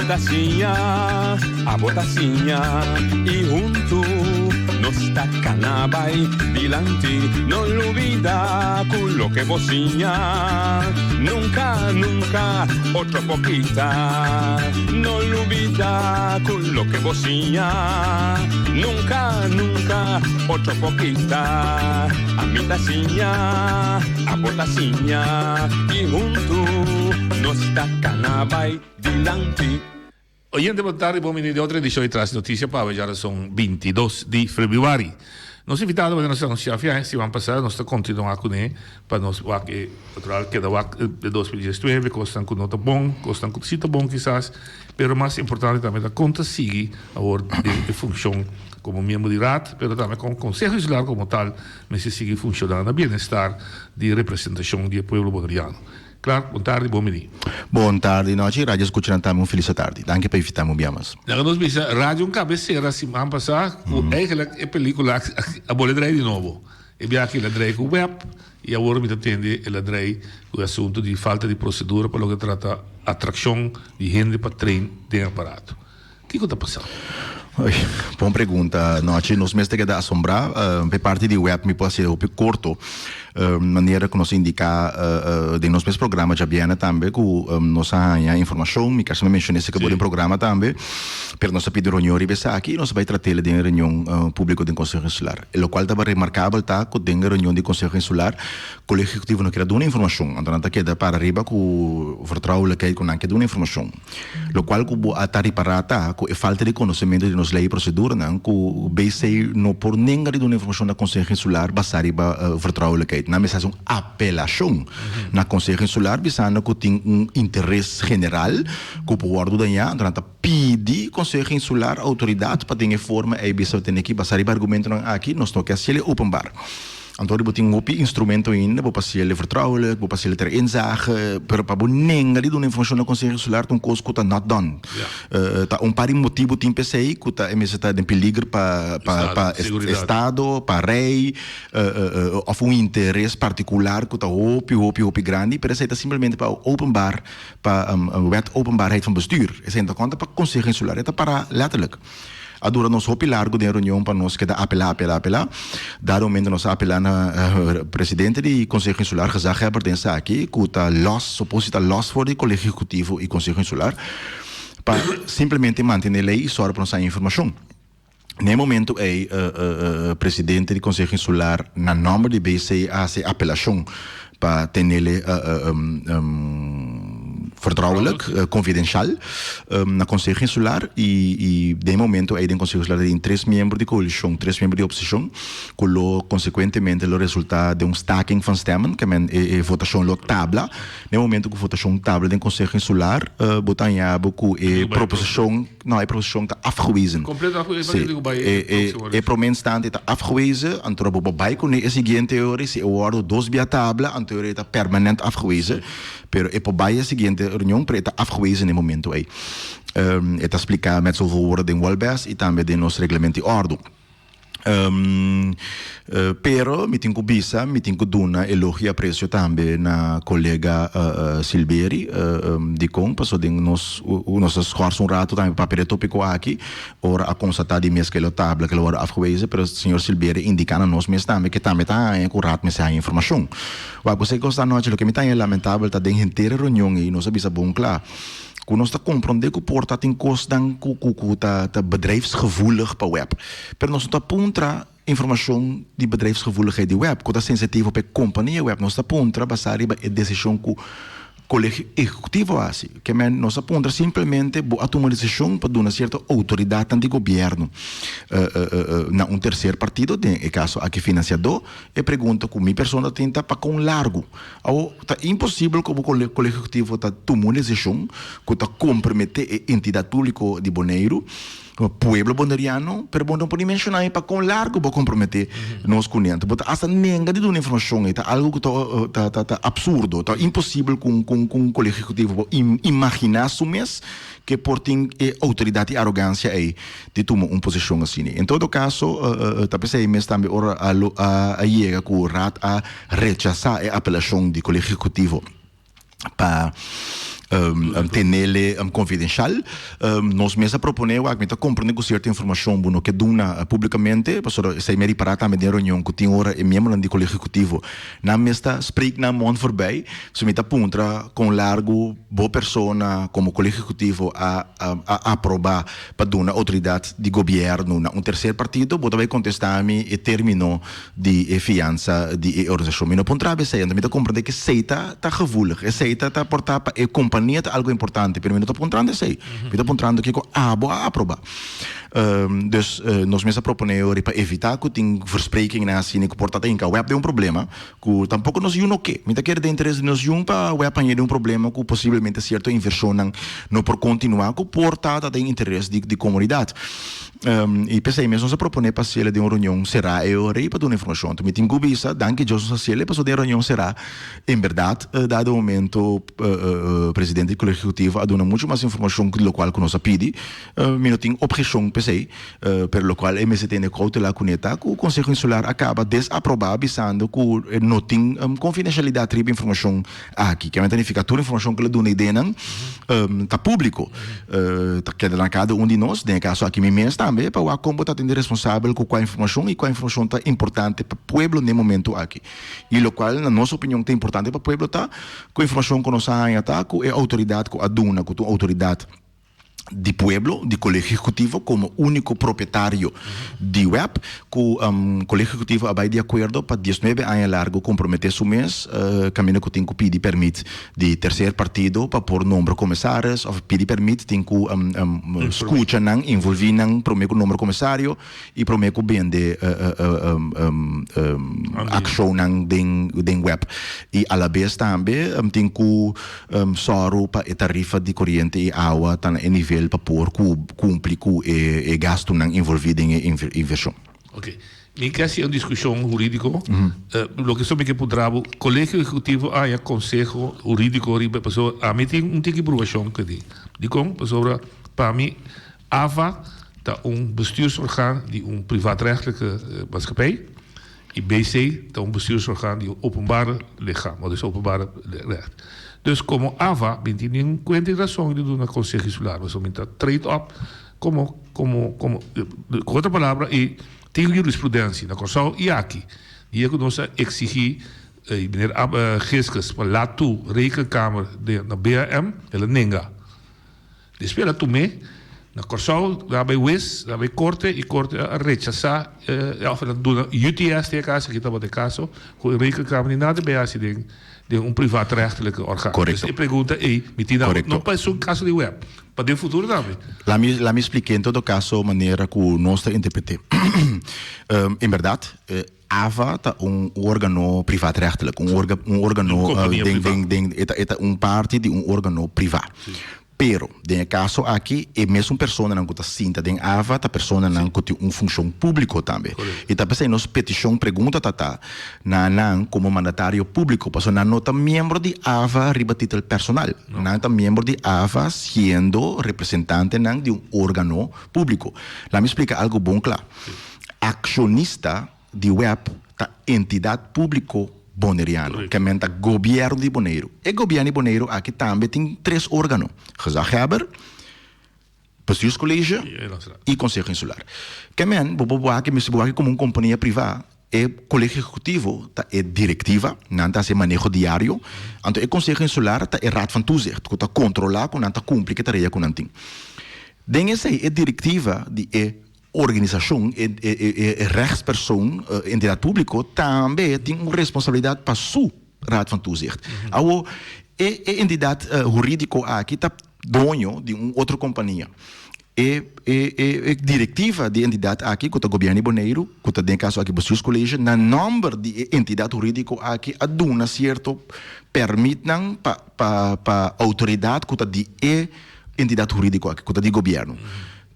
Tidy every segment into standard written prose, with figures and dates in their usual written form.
ta siña, abo ta siña y huntu nos ta cana bay dilanti. No lubida cu loke bo siña nunca, nunca otro por kita. No lubida cu loke bo siña nunca, nunca otro por kita. Ami ta siña, abo ta siña y huntu nos ta cana bay dilanti. Oyente bon tardi, bon bini den otro edicion di Tras Noticia pa awe djarason 22 di februari. Nos invitado manera nos a anuncia fia siman pasa, nos ta continua cune pa nos wak e natural keda wak e 2019, cosnan cu no ta bon, cosnan cu si ta bon kisas, pero mas importante tambe ta con ta sigui awor den e funcion como miembro di Raad, pero tambe con Conseho Insular como tal mester sigui funciona na bienestar di representacion di e pueblo Boneriano. Clark, bon tardi, bon bini. Bon tardi nochi, radio escuchanan tambe un felis atardi. Danki pa invita mi un bia mas. Laga nos bisa, radio un cabecera siman pasa cu eigenlijk e pelicula a bole draai di nobo. E biaha aki el a draai cu web y awor mi ta tende el a draai cu e asunto di falta di procedura pa loke trata atraccion di hende pa train den aparato. Kiko ta pasa? Oy, bon pregunta, Nochi. Nos mes ta keda asombrá. P'e parti di web mi por hasi hopi korto. Manera ku nos a indiká den nos mes programa djabièrnè tambe ku nos a haña informashon, mi kasi a menshoná esaki bo den programa tambe, pero nos a pidi reunion riba esaki i nos a bai trat'el den e reunion públiko den Konseho Insular. E lokual tabata remarkabel ta ku den e reunion di Konseho Insular Kolegio Ehekutivo no kier a duna informashon, anto nan ta keda para riba ku vertrouwelijkheid ku nan ke duna informashon. Lokual ku bo a ta ripará ta ku e falta di konosementu di nos lei i proseduranan ku BC no por nenga di duna informashon na Konseho Insular basá riba vertrouwelijkheid. Nan mester hasi un apelashon na Konseho Insular bisando ku tin un interes general ku por wòrdu dañá, anto nan ta pidi Konseho Insular outoridat pa den e forma ei bisa tene ki basá riba argumentonan aki nos no ke hasiel e openbaar. Anto bo tin hopi instrumento ainda, bo pa hasiel vertrouwelijk, bo pa hasiel ter inzage, pero pa bo nenga di duna informacion na Conseho Insular ta un cos cu ta not done. Ta un par di motibo tin p'esey cu ta e mester ta den peliger pa pa pa estado, pa rey, of un interes particular cu ta hopi hopi hopi grandi, pero esey ta simplemente pa openbaar, pa Wet Openbaarheid van Bestuur. Esey no ta conta pa Conseho Insular, e ta para letterlijk. A dura nos hopi largu den reunion pa nos keda apelá, apelá, apelá. Dado momento nos a apelá na presidente di Konseho Insular, gezaghebber den esaki, ku ta lòs, suposi ta lòs for di Kolegio Ehekutivo i Konseho Insular, pa simplemente mantené lei i sòru pa nos haña informashon. Na e momento ei presidente di Konseho Insular na nòmber di BC a hasi apelashon pa tenele vertrouwelijk, confidencial, na Conseho Insular y den e momento ey den Conseho Insular tin tres miembro di coalicion, tres miembro di oposicion cu lo consecuentemente lo resulta den un staking van stemmen, ke men e votacion lo tabla. Den e momento cu votacion tabla den Conseho Insular bo ta haña bo cu e proposicion, no e proposicion ta afgewezen. Completo afgewezen, Si, e e prome instante ta afgewezen, anto bo por bai cune e siguiente ora y si e wordo dos bia tabla anto e ta permanent afgewezen. Pero e por bai e siguiente reunion, pero e ta afgewezen na e momento ei. E ta spliká met zoveel woorden den Wolbes i tambe den nos reglement di òrdu. Pero mi tin ku bisa, mi tin ku duna elogio i apresio tambe na kolega Silberi. Dikon? Pasobra den nos, nos a skòrs un ratu tambe papia di e tópiko aki. Ora a konstatá di mes ku e lo tabla ku lo wòrdu afgewezen, pero señor Silberi a indiká na nos mes tambe ku e tambe ta haña ku raad mester haña informashon. Wak, kosei kos ta anochi, loke mi ta haña lamentabel ta den henter e reunion ei nos a bisa bon kla ku nos ta komprondé ku por ta tin kosnan ku ku ku ta ta bedrijfsgevoelig pa web, pero nos no ta puntra informashon di bedrijfsgevoeligheid di web ku ta sensitivo pa e kompania web, nos ta puntra basá riba e desishon ku Kolegio Ehekutivo a hasi. Ke men nos a puntra simplemente bo a tuma desishon pa duna sierto outoridatnan di gobièrnu na un terser partido, den e kaso aki finansiadó. E pregunta ku mi persona tin ta pa kon largu. Awor ta imposibel ku bo Kolegio Ehekutivo ta tuma un desishon ku ta komprometé e entidat públiko di Boneiru, Pueblo boneriano, pero bo no por ni menciona e pa con largo bo compromete nos cune. Anto bo ta hasta nenga di duna informacion. E ta algo cu ta ta ta absurdo. Ta imposibel cu cu cu un colegio ejecutivo por imagina su mes ke por tin e autoridad y arogancia ey di tuma un posicion asina. En todo caso ta pesey mes tambe ora a lo a yega cu Raad a rechasa e apelacion di colegio ejecutivo pa. Tenele confidencial. Nos mes a propone wak mi ta comprende cu cierto informacion bo no ke duna publicamente, pasobra esey mi a ripara tambe den reunion cu tin ora e miembronan di Colegio Ejecutivo nan mes ta spreek nan mond voorbij. So mi ta puntra con largo bo persona como Colegio Ejecutivo a a aproba pa duna autoridad di gobierno na un tercer partido, bo ta bay contesta mi e termino di e fiansa di e organisashon. Mi no por traba esei, anto mi ta komprendé ku esei ta ta gevoelig, esei ta ta por ta pa e kompania ta algu importante, pero mi no ta puntrando esei. Mi ta puntrando kiko abo a aprobá. Dus nos mes a proponé ori pa evitá ku tin versprekingnan asina ku por ta ta hinka wèp den un problema ku tampoko nos yu no ke. Mi ta kere den interes di nos yun pa wèp haña den un problema ku posiblemente sierto invershonnan no por kontinuá ku por ta ta den interes di di komunidat. I p'esei mes nos a proponé pa hasiel den un reunion será e ora ei pa duna informashon. Anto mi tin ku bisa, danki Dios nos hasiel pasobra den e reunion será, en bèrdat, dado momento presidente di Kolegio Ehekutivo a duna muchu mas informashon ku lokual ku nos a pidi. Mi no tin obheshon p'esei, pero lokual e mester tene koutela kuné ta ku Konseho Insular a kaba desaprobá bisando ku no tin konfidenshalidat riba informashon Aki kiamen ta nifica tur informacion cu lo duna ideanan ta publico. Ta keda na cada un di nos, den e caso aki mi mes tambe, pa wak con bo ta tende responsabel cu cua informacion y cua informacion ta importante pa pueblo den e momento aki. Y locual na nos opinion ta importante pa pueblo ta cu informacion cu nos a haya ta cu e autoridad cu a duna, cu ta un autoridad di pueblo, di Colegio Ejecutivo como unico propietario di web, cu Colegio Ejecutivo a bay di acuerdo pa diesnuebe aña largo compromete su mes caminda cu tin cu pidi permit di tercer partido pa por nombra comisaris of pidi permit tin cu scucha nan, involvi nan prome cu nombra comisario y prome cu bende accionnan den web. Y alabes tambe tin cu Sòru pa e tarifa di koriente i awa ta na e nivel pa por kumpli ku e gastunan envolví den e invershon. Oke. Mi ke hasi un diskushon hurídiko. Loke so mi ke puntra bo, Kolegio Ehekutivo a haña konseho hurídiko riba e pasobra ami tin un tiki brugashon ku di. Dikon? Pasobra pa mi AVA ta un bestuursorgaan di un privaatrechtelijke maatschappij. I BC ta un bestuursorgaan di un openbare lichaam, of dus openbare recht. Dus komo AVA mi tin nin kuenta i rason di duna konseho insular, pasobra mi ta treed op komo komo komo ku otro palabra i tin jurisprudensia na Kòrsou i aki dia ku nos a eksigí meneer Giskus pa laat toe rekenkamer na BAM el a nenga. Despues el a tum'é na Kòrsou, nan a bai wes, nan a bai korte i korte a rechasá òf el a duna UTS den e kaso, aki tabata e kaso, ku e rekenkamer ni nada bai hasi den den un privaatrechtelijke orgaan. Korekto. Dus e pregunta ei mi tin na Korekto. no pa esun kaso di web, pa den futuro tambe. La mi la mi spliké en todo kaso manera ku nos ta interpreté. En bèrdat AVA ta un organo privaatrechtelijk, un orga, un organo Un compania den, priva. den, den, e ta, e ta un parti di un organo priva. Pero, den e caso aki, e mesun personanan cu ta sinta den AVA ta personanan cu tin un funcion publico tambe. Correcto. Y ta p'esey nos peticion, pregunta ta ta na nan como mandatario publico, pasobra nan no ta miembro di AVA riba titel personal. No. Nan ta miembro di AVA siendo representantenan di un organo publico. Laat mi splica algo bon cla. Akshonista di web ta entidat públiko boneriano, ke men ta gobièrnu di Boneiru. E gobièrnu di Boneiru aki tambe tin tres órgano, Gezaghèber, Bestuurscollege i Konseho Insular. Ke men bo por wak, mester bo wak komo un kompania privá, e Kolegio Ehekutivo ta e direktiva, nan ta hasi e maneho diario, anto e Konseho Insular ta e Raad van Toezicht ku ta kontrolá ku nan ta kumpli ku e tarea ku nan tin. Den esei e direktiva di e Organisashon, e e rechtspersoon, entidat públiko, tambe tin un responsabilidat pa su Raad van Toezicht. Awo, e e entidat hurídiko aki ta doño di un otro kompania. E e e direktiva di e entidat aki, ku ta Gobièrnu di Boneiru, ku ta den e kaso aki Bestuurscollege, na nòmber di e entidat hurídiko aki a duna sierto pèrmitnan pa pa pa outoridat ku ta di e entidat hurídiko aki, ku ta di gobièrnu.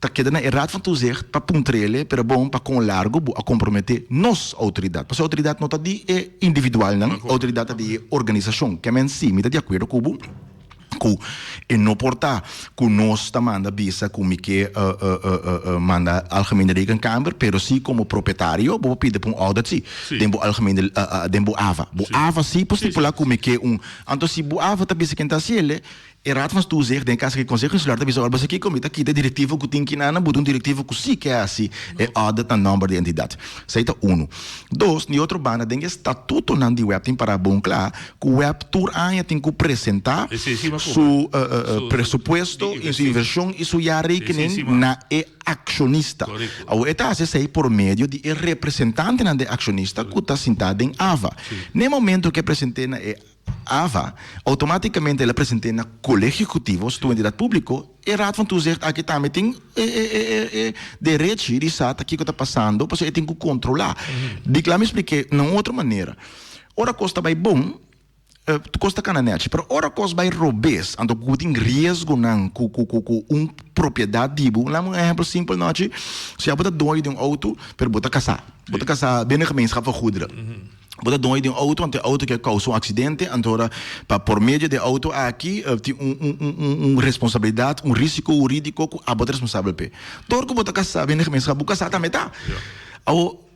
Ta keda na e Raad van Toezicht pa puntr'ele, pero bon, pa kon largo bo a komprometé nos outoridat? Pasobra outoridat no ta di e individualnan, outoridat ta di e organisashon. Ke men si, mi ta di akuerdo ku bo ku e no por ta ku nos ta manda bisa ku mi ke manda Algemene Rekenkamer, pero si komo propietario bo por pidi pa un audit si, den bo algemene, den bo ava. Bo ava si por stipulá ku mi ke un, anto si bo ava ta bisa ken ta hasiel, E Raad van Toezicht, den e caso aki Conseho Insular ta bisa ora boso kico mi ta kita e directiva cu tin kinan nan buta un directiva cu si ke haci e audit na nomber di entidad. Esey ta uno. Dos, di otro banda den e statutonan di web tin para bon cla cu web tur aña tin cu presenta su presupuesto y su inversion y su jaarrekening na e accionista. Awor e ta haci esey por medio di e representantenan di e accionista cu ta sinta den AVA. Na e momento cu e presente na e AVA, automáticamente el a present'é na Kolegio Ejecutivo, su entidat públiko, e Raad van Toezicht aki tambe tin e e e e derechi di sa ta kiko ta pasando, pasobra e tin ku kontrolá. Di kla mi splik'é na un otro manera. Ora kos ta bai bon, kos ta kana nèchi, pero ora kos bai robes, anto ku tin riesgonan ku ku ku ku un propiedat di bo, laga mi un ehèmpel simpel nochi, si abo ta doño di un outo, pero bo ta kasá, bo ta kasá binnen gemeenschap van goederen. Bo ta doño di un auto, anto e auto ke kousa un aksidente, anto ora pa por medio di e auto aki tin un un un un un responsabilidat, un risiko hurídiko ku abo ta responsabel p'e. Dor ku bo ta kasá bini gemeenschap, bo kasá tambe ta. Awor,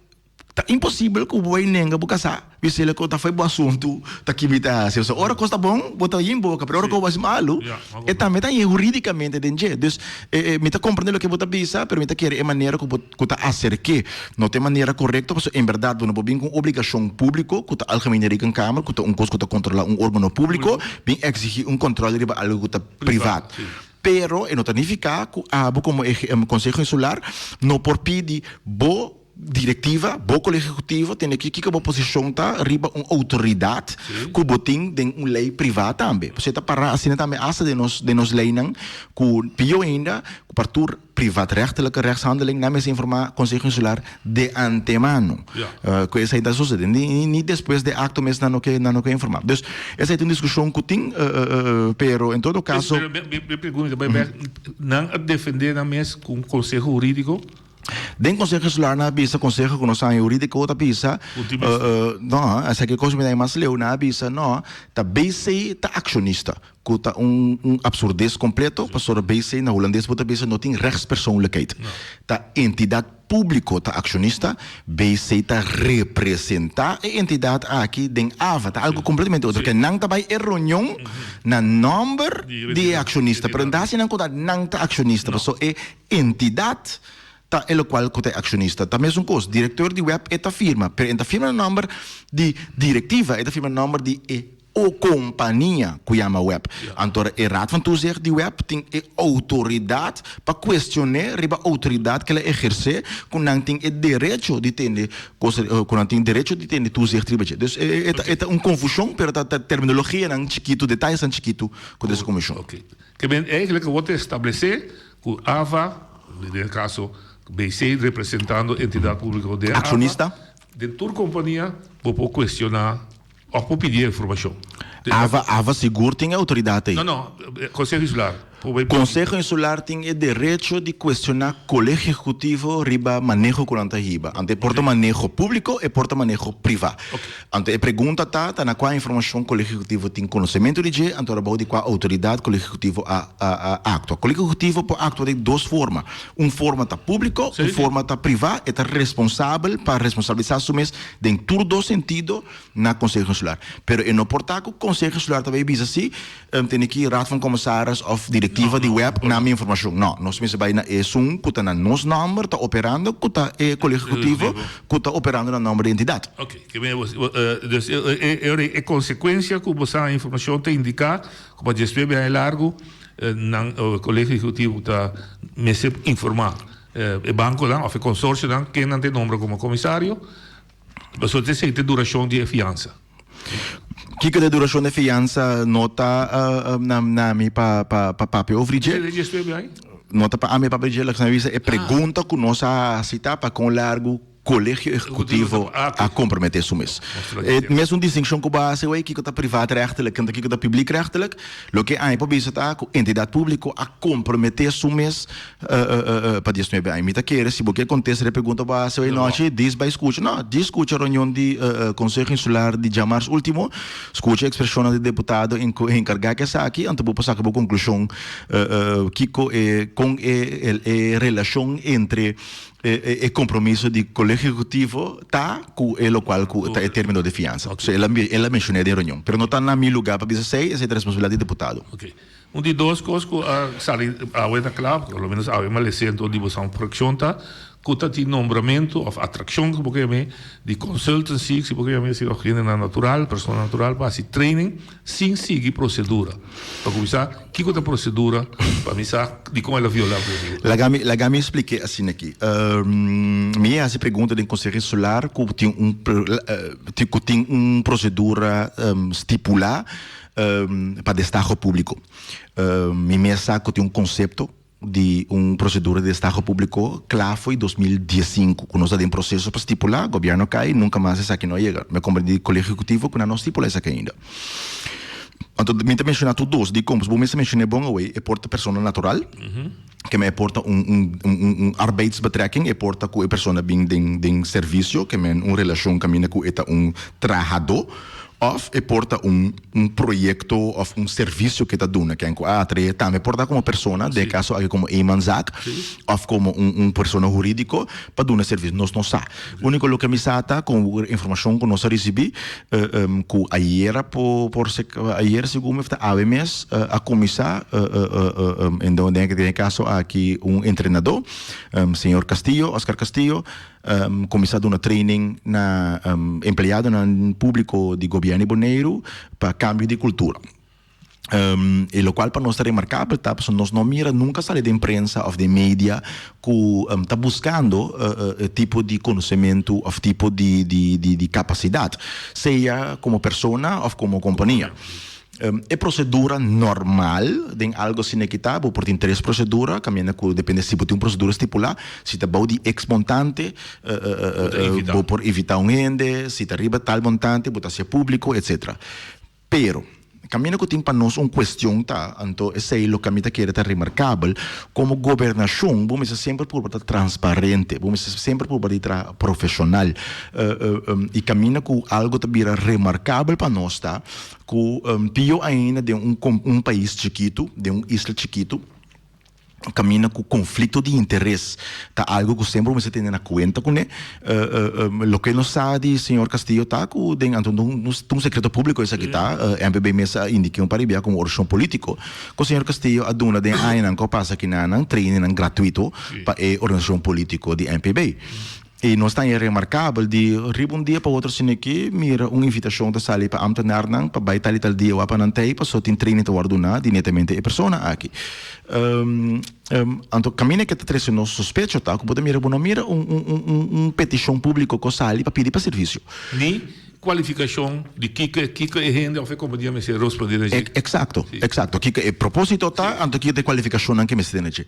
ta imposibel ku bo bai nenga bo kasá, bis'el ku ta fo'i bo asuntu ta ki mi ta hasi. Pasobra ora kos ta bon, bo ta yin boka, pero ora ku bo hasi malu, e tambe ta yin hurídikamente den dje. Dus, mi ta komprende loke bo ta bisa, pero mi ta kere e manera ku bo. ku ta aserk'é no ta e manera korekto pasobra en bèrdat bo no por bin ku un obligashon públiko ku ta Algemene Rekenkamer ku ta un kos ku ta kontrolá un órgano públiko bin eksigí un kòntròl riba algu ku ta privat. Pero e no ta nifiká ku abo komo e Konseho Insular no por pidi bo direktiva, bo Kolegio Ehekutivo tende ki kiko bo posishon ta riba un outoridat ku bo tin den un lei privá tambe. Pasobra e ta pará asina tambe asta den nos den nos leinan ku pió ainda ku pa tur Privaatrechtelijke rechtshandeling nan mester informá Konseho Insular de antemano ku esei ta sosede. Ni ni despues de akto mes nan no ke nan no ke informá. Dus esei ta un diskushon ku tin pero en todo kaso. Pero mi pregunta ta bai bek, nan a defendé nan mes ku un konseho hurídiko? Den Konseho Insular nan a bisa konseho ku nos haña hurídiko ta bisa no esaki kos mi ta mas leu nan a bisa no ta BC ta akshonista. Ku ta un un absurdes kompleto, pasobra BC na hulandes bo ta bisa no tin rechtspersoonlijkheid. Ta entidat públiko ta akshonista, BC ta representá e entidat aki den AVA. Ta algu kompletamente otro. Ke nan ta bai e reunion na nòmber di e akshonista, pero no ta hasi nan ku ta nan ta akshonista, pasobra e entidat ta e lokual ku ta e akshonista. Ta mesun kos, direktor di web e ta firma, pero e no ta firma na nòmber di direktiva, e ta firma na nòmber di e O kompania ku yama web. Anto e Raad van Toezicht di web tin e outoridat pa kuestion'é riba outoridat ku el a ehersé ku nan tin e derecho di tende kos ku nan tin derecho di tende toezicht riba dje. Dus e ta e ta un konfushon pero ta ta terminologianan chikitu detayenan chikitu ku ta esei komishon. Oké. Ke men eigenlijk a wòrdu establesé ku AVA, den e kaso BC representando entidat públiko den AVA, Akshonista. den tur kompania bo por kuestioná. Of por pidi e informacion. Ava, Ava sigur tin e autoridad ei. No, no, Conseho Insular por bay pidi. Conseho Insular tin e derecho di cuestiona Colegio Ejecutivo riba maneho cu nan ta hiba. Anto e por ta maneho publico, e por ta maneho priva. Anto e pregunta ta, ta na cua informacion Colegio Ejecutivo tin conocemento di dje, anto abao di cua autoridad Colegio Ejecutivo a a actua. Colegio Ejecutivo por actua den dos forma. Un forma ta publico, un forma ta priva. E ta responsabel pa responsabilisa su mes den tur dos sentido na Conseho Insular. Pero e no por ta ku Conseho Insular ta bay bisa si tene ki Raad van Commissaris of directiva di web na mi informacion. No, nos mester bay na esun ku ta na nos nomber ta operando ku ta e Colegio Ejecutivo ku ta operando na nomber di entidad. Ok, ke men dus e consecuencia ku bo sa informacion ta indica ku pa diesnuebe aña largo nan Colegio Ejecutivo ta mester informa e banconan of e consorcionan ken nan ta nombra como comisario. Pasobra ta esei ta e durashon di e fiansa. Kiko ta e durashon di e fiansa no ta na mi pa papia over di dje. No ta pa ami papia di dje, loke mi a bisa e pregunta ku nos a hasi ta pa kon largu Kolegio Ehekutivo a komprometé su mes. E mesun distinkshon ku bo a hasi awey, kiko ta privaatrechtelijk en kiko ta publiekrechtelijk, loke ami por bisa ta ku entidat públiko a komprometé su mes Pa diesnuebe aña. Mi ta kere si bo ke kontesta e pregunta bo a hasi hoy nochi, dis bai skucha. No, dis skucha reunion di Konseho Insular di djamars ultimo, skucha ekspreshonnan di deputado enkargá ku esaki, anto bo por saka bo konklushon kiko e kon e e relashon entre e kompromiso di Kolegio Ehekutivo ta ku e lokual ku ta e término di fiansa. So el a el a menshoné den reunion. Pero no ta na mi lugá pa bisa esei, esei ta responsabilidat di deputado. Un di dos kos ku a sali awe na kla, por lo menos awe malesé anto di boso frakshon ta ku ta tin nombramentu òf atrakshon ku bo ke yam'é di consultancy si bo ke yam'é asina òf hendenan natural, persona natural pa hasi training sin sigui prosedura. Pa kuminsá, kiko ta prosedura pa mi sa dikon el a violá prosedura? Laga mi laga mi splik'é asina aki. Mi a hasi pregunta den Konseho Insular ku tin un ku tin un prosedura stipulá pa destaho públiko. Mi mes sa ku tin un konsepto di un prosedura di destaho públiko kla fo'i 2015 ku nos ta den proseso pa stipulá, gobièrnu kai, nunka mas esaki no a yega. Mi a komprendí di Kolegio Ehekutivo ku nan no stipulá esaki ainda. Anto mi ta menshoná tur dos, dikon? Pasobra bo mes a menshoná bon awey, e por ta persona natural, ke men e por ta un un un arbeidsbetrekking, e por ta ku e persona bin den den servisio, ke men un relashon kaminda ku e ta un trahadó, òf e por ta un un proyekto òf un servisio ke ta duna ken ku a atraé tambe por ta komo persona, den e kaso aki komo eenmanszaak, òf komo un un persona hurídiko pa duna servisio. Nos no sa. Úniko loke mi sa ta ku informashon ku nos a risibí ku ayera por por ayer segun mi ta awe mes a kuminsá den e kaso aki un entrenadó señor Castillo, Oscar Castillo kuminsá duna training na empleadonan públiko di gobièrnu di Boneiru pa kambio di kultura. E lokual pa nos ta remarkabel ta pasobra nos no mira nunka sali den prensa òf den media ku ta buskando e tipo di konosementu òf tipo di di kapasidat, sea komo persona òf komo kompania. E prosedura normal den algu asina ki ta, bo por tin tres prosedura, kaminda ku depende si bo tin un prosedura stipulá, si ta bou di eks montante bo por invitá un hende, si ta riba tal montante bo ta hasié públiko, etcetera. Pero, kaminda ku tin pa nos un kuestion ta, anto esei loke mi ta kere ta remarkabel, komo gobernashon bo mester semper purba ta transparente, bo mester semper purba di traha profeshonal. I kaminda ku algu ta bira remarkabel pa nos ta ku pio ainda den un un pais chikitu, den un isla chikitu, Kaminda ku konflikto di interes ta algu ku semper bo mester tene na kuenta kuné. Loke nos sa di señor Castillo ta ku den anto un sekreto públiko esaki ta, MPB mes a indiké un par di bia komo orashon polítiko ku señor Castillo a duna den añanan ku a pasa kinanan trainingnan gratuito pa e organisashon polítiko di MPB. I nos ta haña remarkabel di riba un dia pa otro asina ki mira un invitashon ta sali pa ámtenarnan pa bai tal i tal dia wak pa nan ta ei pasobra tin training ta wòrdu duná di netamente e persona aki. Anto kaminda ke ta trese nos sospecho ta ku bo ta mira bo no mira un un un petishon públiko ku a sali pa pidi pa servisio. Ni kualifikashon di kiko kiko e hende òf e kompania mester rospondé na dje. Eksakto, eksakto. Kiko e propósito ta, anto kiko ta e kualifikashonnan ke mester tene dje.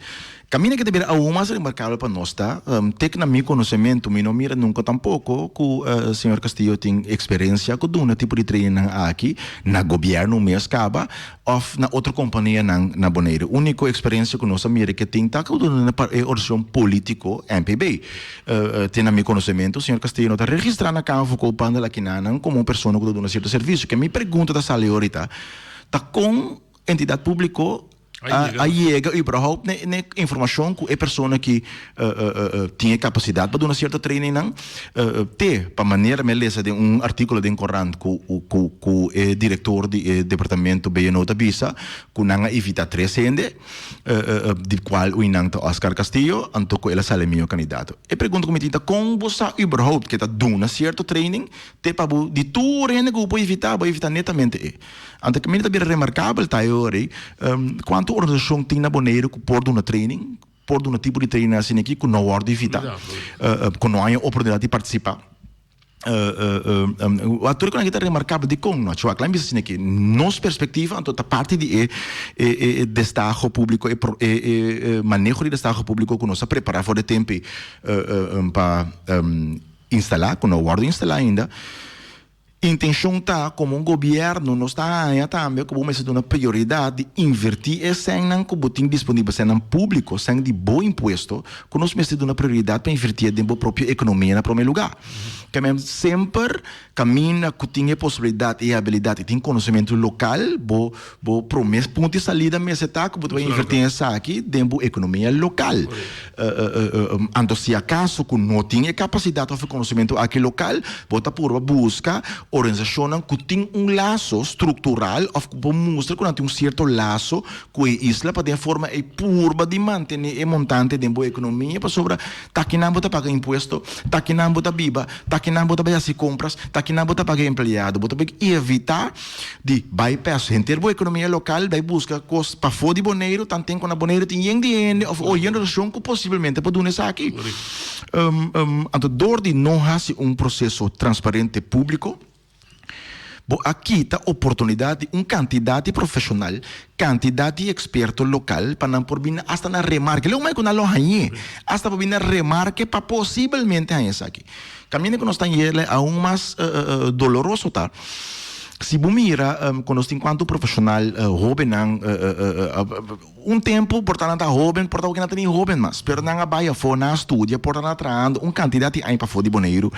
Kaminda ke ta bira aun mas remarkabel pa nos ta, tek na mi konosementu mi no mira nunka tampoko ku señor Castillo tin eksperensia ku duna tipo di trainingnan aki na gobièrnu mes kaba òf na otro kompanianan na Boneiru. Úniko eksperensia ku nos a mira ke tin ta ku duna na e organisashon polítiko MPB. Te na mi konosementu señor Castillo no ta registrá na Kamer van Koophandel akinanan komo un persona ku ta duna sierto servisio. Ke mi pregunta ta sali orita ta kon entidat públiko a yega überhaupt n'e n'e informashon ku e persona ki tin e kapasidat pa duna sierto trainingnan te pa manera mi a lesa den un artíkulo den korant ku ku ku e direktor di e departamento BNO ta bisa ku nan a invitá tres hende di kual un nan ta Oscar Castillo anto ku el a sali mihó kandidato. E pregunta ku mi tin ta kon bo sa überhaupt ke ta duna sierto training te pa bo di tur hende ku bo por invitá bo a invitá netamente e. Anto kaminda ta bira remarkabel ta e ora ei, kuantu organisashon tin na Boneiru ku por duna training, por duna tipo di training asina aki ku no wòrdu invitá, ku no haña oportunidat di partisipá. Wak tur e kosnan aki ta remarkabel. Dikon no? Wak, laat mi bisa asina aki, nos perspektiva anto ta parti di e e destaho públiko, e e maneho di destaho públiko ku nos a prepará for di tempu ei pa instalá, ku no wòrdu instalá ainda. Intencion ta como un gobierno nos ta haña tambe cu bo mester duna prioridad di inverti e sennan cu bo tin disponibel, sennan publico, sen di bo impuesto, cu nos mester duna prioridad pa inverti den bo propio economia na prome lugar. Ke men semper kaminda ku tin e posibilidat i e abilidat i tin konosementu lokal, bo bo promé punto di salida mester ta ku bo ta bai invertí den esaki den bo ekonomia lokal. Anto si akaso ku no tin e kapasidat òf e konosementu aki lokal, bo ta purba buska organisashonnan ku tin un laso struktural òf ku por mustra ku nan tin un sierto laso ku e isla pa den forma ei purba di mantené e montante den bo ekonomia pasobra ta kinan bo ta paga impuesto, ta kinan bo ta biba, ta kinan bo ta bai hasi kompras, ta kinan bo ta paga empleado. Bo ta bai evitá di bypass henter bo ekonomia lokal bai buska kos pafó di Boneiru tanten ku na Boneiru tin yen di hende òf yen relashon ku posiblemente por duna esaki. Anto dor di no hasi un proseso transparente públiko, Bo a kita oportunidat di un kantidat di profeshonal, kantidat di eksperto lokal pa nan por bini asta na remarke. Leu mai ku nan lo hañ'é, asta pa bini na remarke pa posibelmente haña esaki. Kaminda ku nos ta yele aun mas doloroso ta, si bo mira ku nos tin kuantu profeshonal hóbennan, Un tempu por ta nan ta hóben, por ta oki nan ta ni hóben mas, pero nan a bai afó, nan a studia, por ta nan a trahando un kantidat di aña pafó di Boneiru.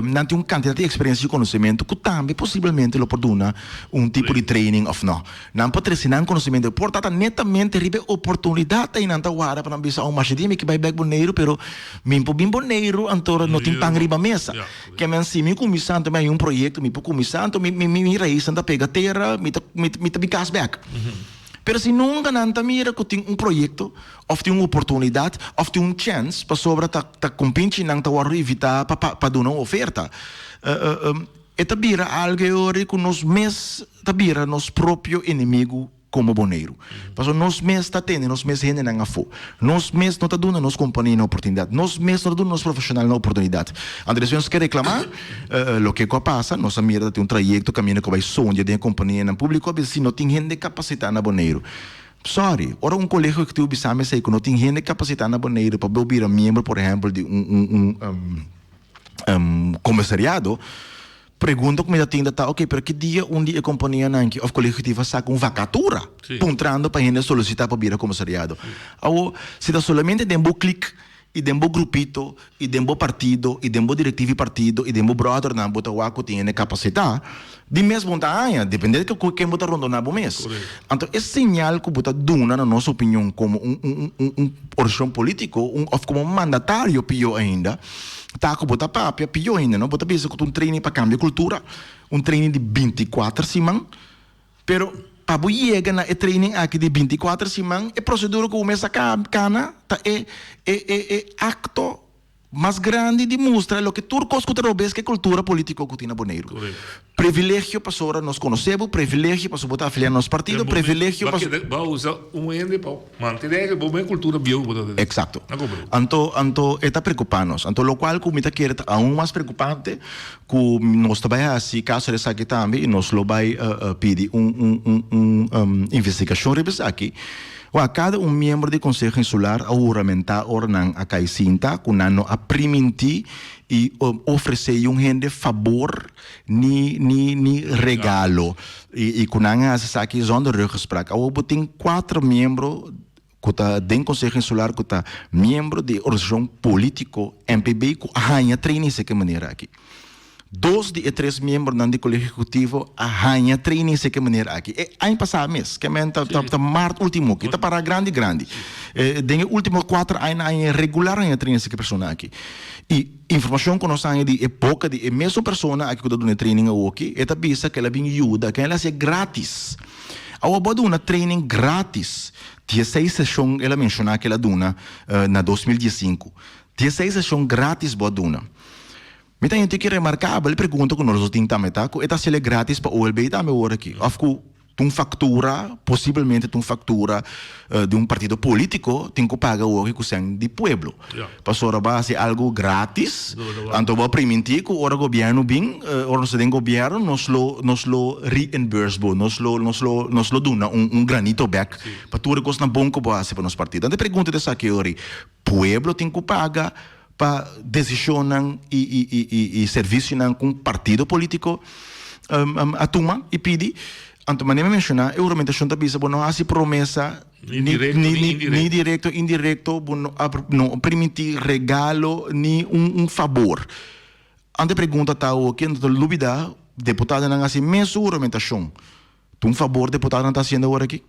Nan tin un kantidat di eksperensia i konosementu ku tambe posibelmente lo por duna un tipo di training òf nò. Nan por trese nan konosementu, por ta ta netamente riba e oportunidat ei nan ta warda pa nan bisa, oh masha dia mi ke bai bèk Boneiru, pero mi por bin Boneiru anto no tin pan riba mesa. Ke men si mi kuminsá anto mi haña un proyekto, mi por kuminsá anto mi mi raisnan ta pega tera, mi ta mi ta bin kas bèk. Pero si nunca nan ta mira cu tin un proyecto of tin un oportunidad of tin un chance pasobra ta ta compinchi nan ta wordo invita pa pa duna un oferta. E ta bira algo e ora cu nos mes ta bira nos propio enemigo como Boneiru. Pasobra nos mes ta tene nos mes hendenan afo. Nos mes no ta duna nos companianan oportunidad. Nos mes no ta duna nos profesionalnan oportunidad. Anto despues nos ke reclama loke cu a pasa. Nos a mira ta tin un trayecto caminda cu a bay sondia den e companianan publico a bisa si no tin hende capacita na Boneiru. Sorry, ora un colegio ejecutivo bisa mi esey cu no tin hende capacita na Boneiru pa bo bira miembro por ehempel di un un un comisariado, Pregunta ku mi ta tin ta ta, ok, pero ki dia un di e kompanianan aki òf Kolegio Ejekutivo a saka un vakatura puntrando pa hende solisitá pa bira komisariado? Awor, si ta solamente den bo klik i den bo grupito i den bo partido i den bo direktiva di partido i den bo bròdernan bo ta wak ku tin hende kapasitá, di mes bo no ta haña, depende di ku ken bo ta rondoná bo mes. Anto e señal ku bo ta duna na nos opinion komo un un un un organisashon polítiko un òf komo mandatario pió ainda, Ta ku bo ta papia pió hende no, bo ta bisa ku ta un training pa kambia kultura, un training di binti kuater siman, pero pa bo yega na e training aki di binti kuater siman e prosedura ku bo mes a kana ta e e e e akto mas grandi di mustra loke tur kos ku ta robes ku e kultura politiko ku tin na Boneiru. Privilegio pasobra nos konosé bo, privilegio pasobra bo ta afiliá na nos partido, privilegio pasobra. Bo a usa un hende pa mantené bo mes kultura bieu ku bo ta tene. Eksakto. Anto, anto e ta preokupá nos. Anto lokual ku mi ta kere ta aun mas preokupante ku nos ta bai hasi kaso di esaki tambe i nos lo bai pidi un un un un investigashon riba esaki. Wak, kada un miembro di Konseho Insular a huramentá ora nan a kai sinta ku nan no a primintí i ofresé un hende fabor ni ni ni regalo y y cu nan a haci esaki zonder ruggespraak. Awor bo tin cuatro miembro cu ta den Conseho Insular cu ta miembro di e organisacion politico NPB cu a haya training esaki manera aki. Dos di e tres miembronan di Colegio Ejecutivo a haya training esaki manera aki. E aña pasa mes, ke men ta ta maart ultimo aki, ta para grandi grandi. Den e ultimo cuatro aña nan a haya regular haya training esaki persona aki. Y Informashon ku nos haña di e boka di e mesun persona aki ku ta duna e training awoki, e ta bisa ku el a bin yuda, ku el a hasié gratis. Awor bo a duna training gratis, dieseis seshon el a menshoná ku el a duna na 2015. Dieseis seshon gratis bo a duna. Mi ta henter ki remarkabel, e pregunta ku nos lo tin tambe ta ku e ta hasiel gratis pa OLB tambe awor aki, òf ku Ta un factura, posiblemente ta un factura di un partido politico tin cu paga awor cu cen di pueblo. Pasobra bo a haci algo gratis, anto bo a priminti cu ora gobierno bin, ora nos ta den gobierno nos lo nos lo reimburse bo, nos lo nos lo nos lo duna un un granito bek pa tur e cosnan bon cu bo a haci pa nos partido. Anto e pregunta ta esaki ori, pueblo tin cu paga pa decisionnan y y y y servicionan cu un partido politico a tuma y pidi. Anto manera mi menciona e huramentacion ta bisa bo no haci promesa ni directo ni indirecto, ni directo indirecto bo no a no permiti regalo ni un un fabor. Anto e pregunta ta awo ken ta lubida deputadonan hasi mesun huramentashon. Ta un fabor deputadonan ta hasiendo awor aki?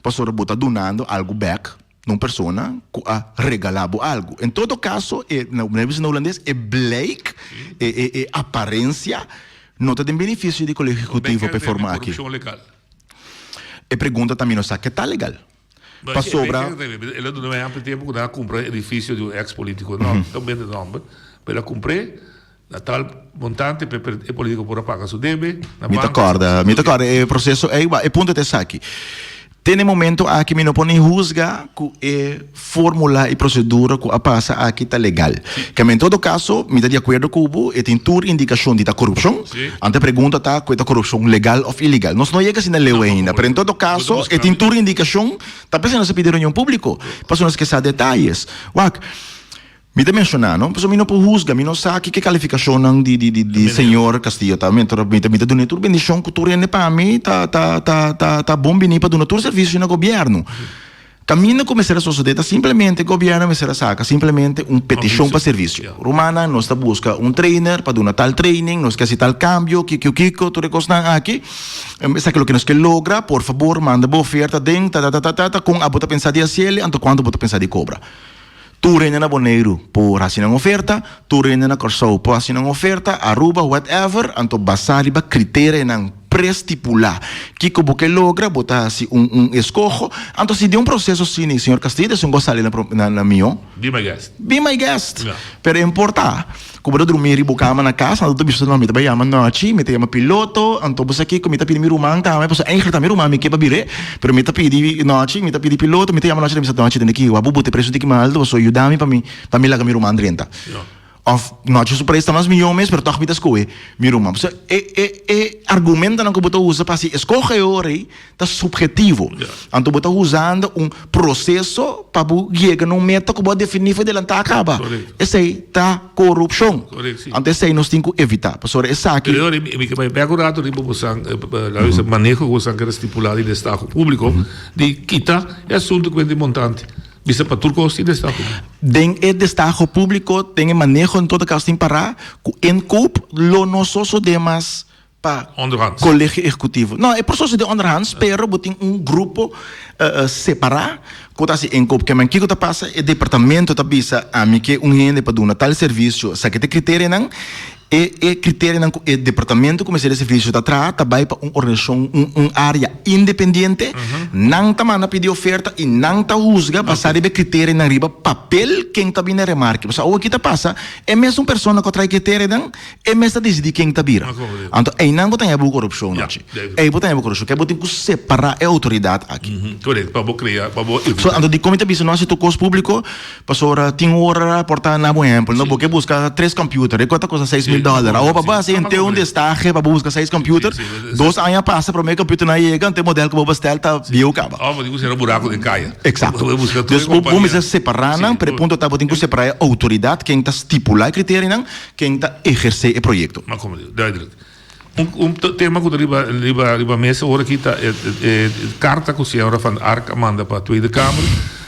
Pasobra bo ta dunando algu bek na un persona ku a regala bo algu. En todo kaso e, na bisa na hulandes, e blijk, e e e aparensia no ta den benefisio di Kolegio Ehekutivo pa e forma aki. E pregunta ta mi no sa ke ta legal. Pasobra. El a duna mi amplio tempu ku nan a kumpra edifisio di un eks politiko. No ta bende nòmber, pero el a kumpr'é na tal montante pa e politiko por a paga su debe na banko. Mi ta kòrda, mi ta kòrda e proseso ei. E punto ta esaki, Te na e momento aki mi no por ni husga ku e fórmula i prosedura ku a pasa aki ta legal. Keme en todo kaso mi ta di akuerdo ku bo, e tin tur indikashon di ta korupshon. Anto e pregunta ta ku e ta korupshon legal òf ilegal. Nos no yega asina leu ainda, pero en todo kaso e tin tur indikashon, ta p'esei nos a pidi reunion públiko, pasobra nos ke sa detayes. Wak, mi ta menshoná no, pasobra mi no por husga, mi no sa kiko e kalifikashonnan di di di señor Castillo ta. Mi ta mi ta duna e tur bendishon ku tur hende pa mi ta ta ta ta bon bini pa duna tur servisio na gobièrnu. Kaminda ku mester a sosodé ta simplemente gobièrnu mester a saka simplemente un petishon pa servisio. Rumannan, nos ta buska un trainer pa duna tal training, nos ke hasi tal kambio, kiko kiko, tur e kosnan aki. Esaki loke nos ke logra, por fabor manda bo oferta den tatatatata, kon abo ta pensa di hasiel anto kuantu bo ta pensa di kobra. Tur hende na Boneiru por hasi nan oferta, tur hende na Kòrsou por hasi nan oferta, Aruba, whatever, anto basá riba kriterianan prestipulá. Kiko bo ke logra, bo ta hasi un un eskoho. Anto si den un proseso asina, señor Castillo, esun ku a sali na na na mihó. Be my guest. Be my guest. Pero e importá ku bo ta drumí riba bo kama na kas, anto ta bisa, no, mi ta bai yama Nochi, mi ta yama piloto, anto bo sa kiko, mi ta pidi mi ruman tambe, pasobra eigenlijk ta mi ruman mi ke pa bir'é, pero mi ta pidi Nochi, mi ta pidi piloto, mi ta yama Nochi, ta bisa, Nochi, tende ki wak bo bota e presu tiki mas alto, pasobra yuda mi pa mi pa mi laga mi ruman drenta. Of Nochi su prijs ta mas mihó mes, pero tòg mi ta skohe mi ruman. Pasobra e e e argumentonan ku bo ta usa pa hasi eskohe e ora ei ta subhetivo. Anto bo ta usando un proseso pa bo yega na un meta ku bo a definí for delantá kaba. Esei ta korupshon. Anto esei nos tin ku evitá. Pasobra esaki. Pero mi ke bai bek un rato riba bosan, laat bisa maneho ku bosan kere stipulá di destaho públiko, di kita e asuntu ku di montante. Bisa pa tur kos tin destaho públiko. Den e destaho públiko, den e maneho en todo kaso tin pará ku inkoop lo no sosodé mas pa Onderhands. Kolegio Ehekutivo. No, e por sosodé onderhands, pero bo tin un grupo separá ku ta hasi inkoop. Ke men kiko ta pasa? E departamento ta bisa ami ke un hende pa duna tal servisio, esaki ta e kriterianan. E e kriterianan ku e departamento ku mester di servisio ta traha ta bai pa un organisashon, un un área independiente. Nan ta manda pidi oferta i nan ta husga basá riba e kriterianan riba papel ken ta bini remarke. Pasobra awor ki ta pasa? E mesun persona ku a traha e kriterianan E mes ta disidí ken ta bira. Anto einan bo ta haña bo korupshon nochi. Ei bo ta haña bo korupshon. Ke bo tin ku separá e outoridat aki. Korekto, pa bo krea, pa bo evitá. So, anto dikon mi ta bisa no hasi tur kos públiko? Pasobra tin ora por ta na bo ehèmpel, no, bo ke buska tres kòmpiuter, e ku a ta kosta 6000 dòler. Awor pa bo hasi henter un destahe pa bo buska seis kòmpiuter, dos aña pasa promé e kòmpiuternan a yega, anto e modèl ku bo bestèl ta bieu kaba. Òf bo tin ku sera buraku den kaya. Eksakto. Dus bo mester separá nan, pero e punto ta bo tin ku separá e outoridat, ken ta stipulá e kriterianan, Ken ta ehersé e proyekto? Ma como digo, duidelijk. Un, un tema ku ta riba, riba, riba mesa ora aki ta e, e, e karta ku señora Van Ark a manda pa Tweede Kamer,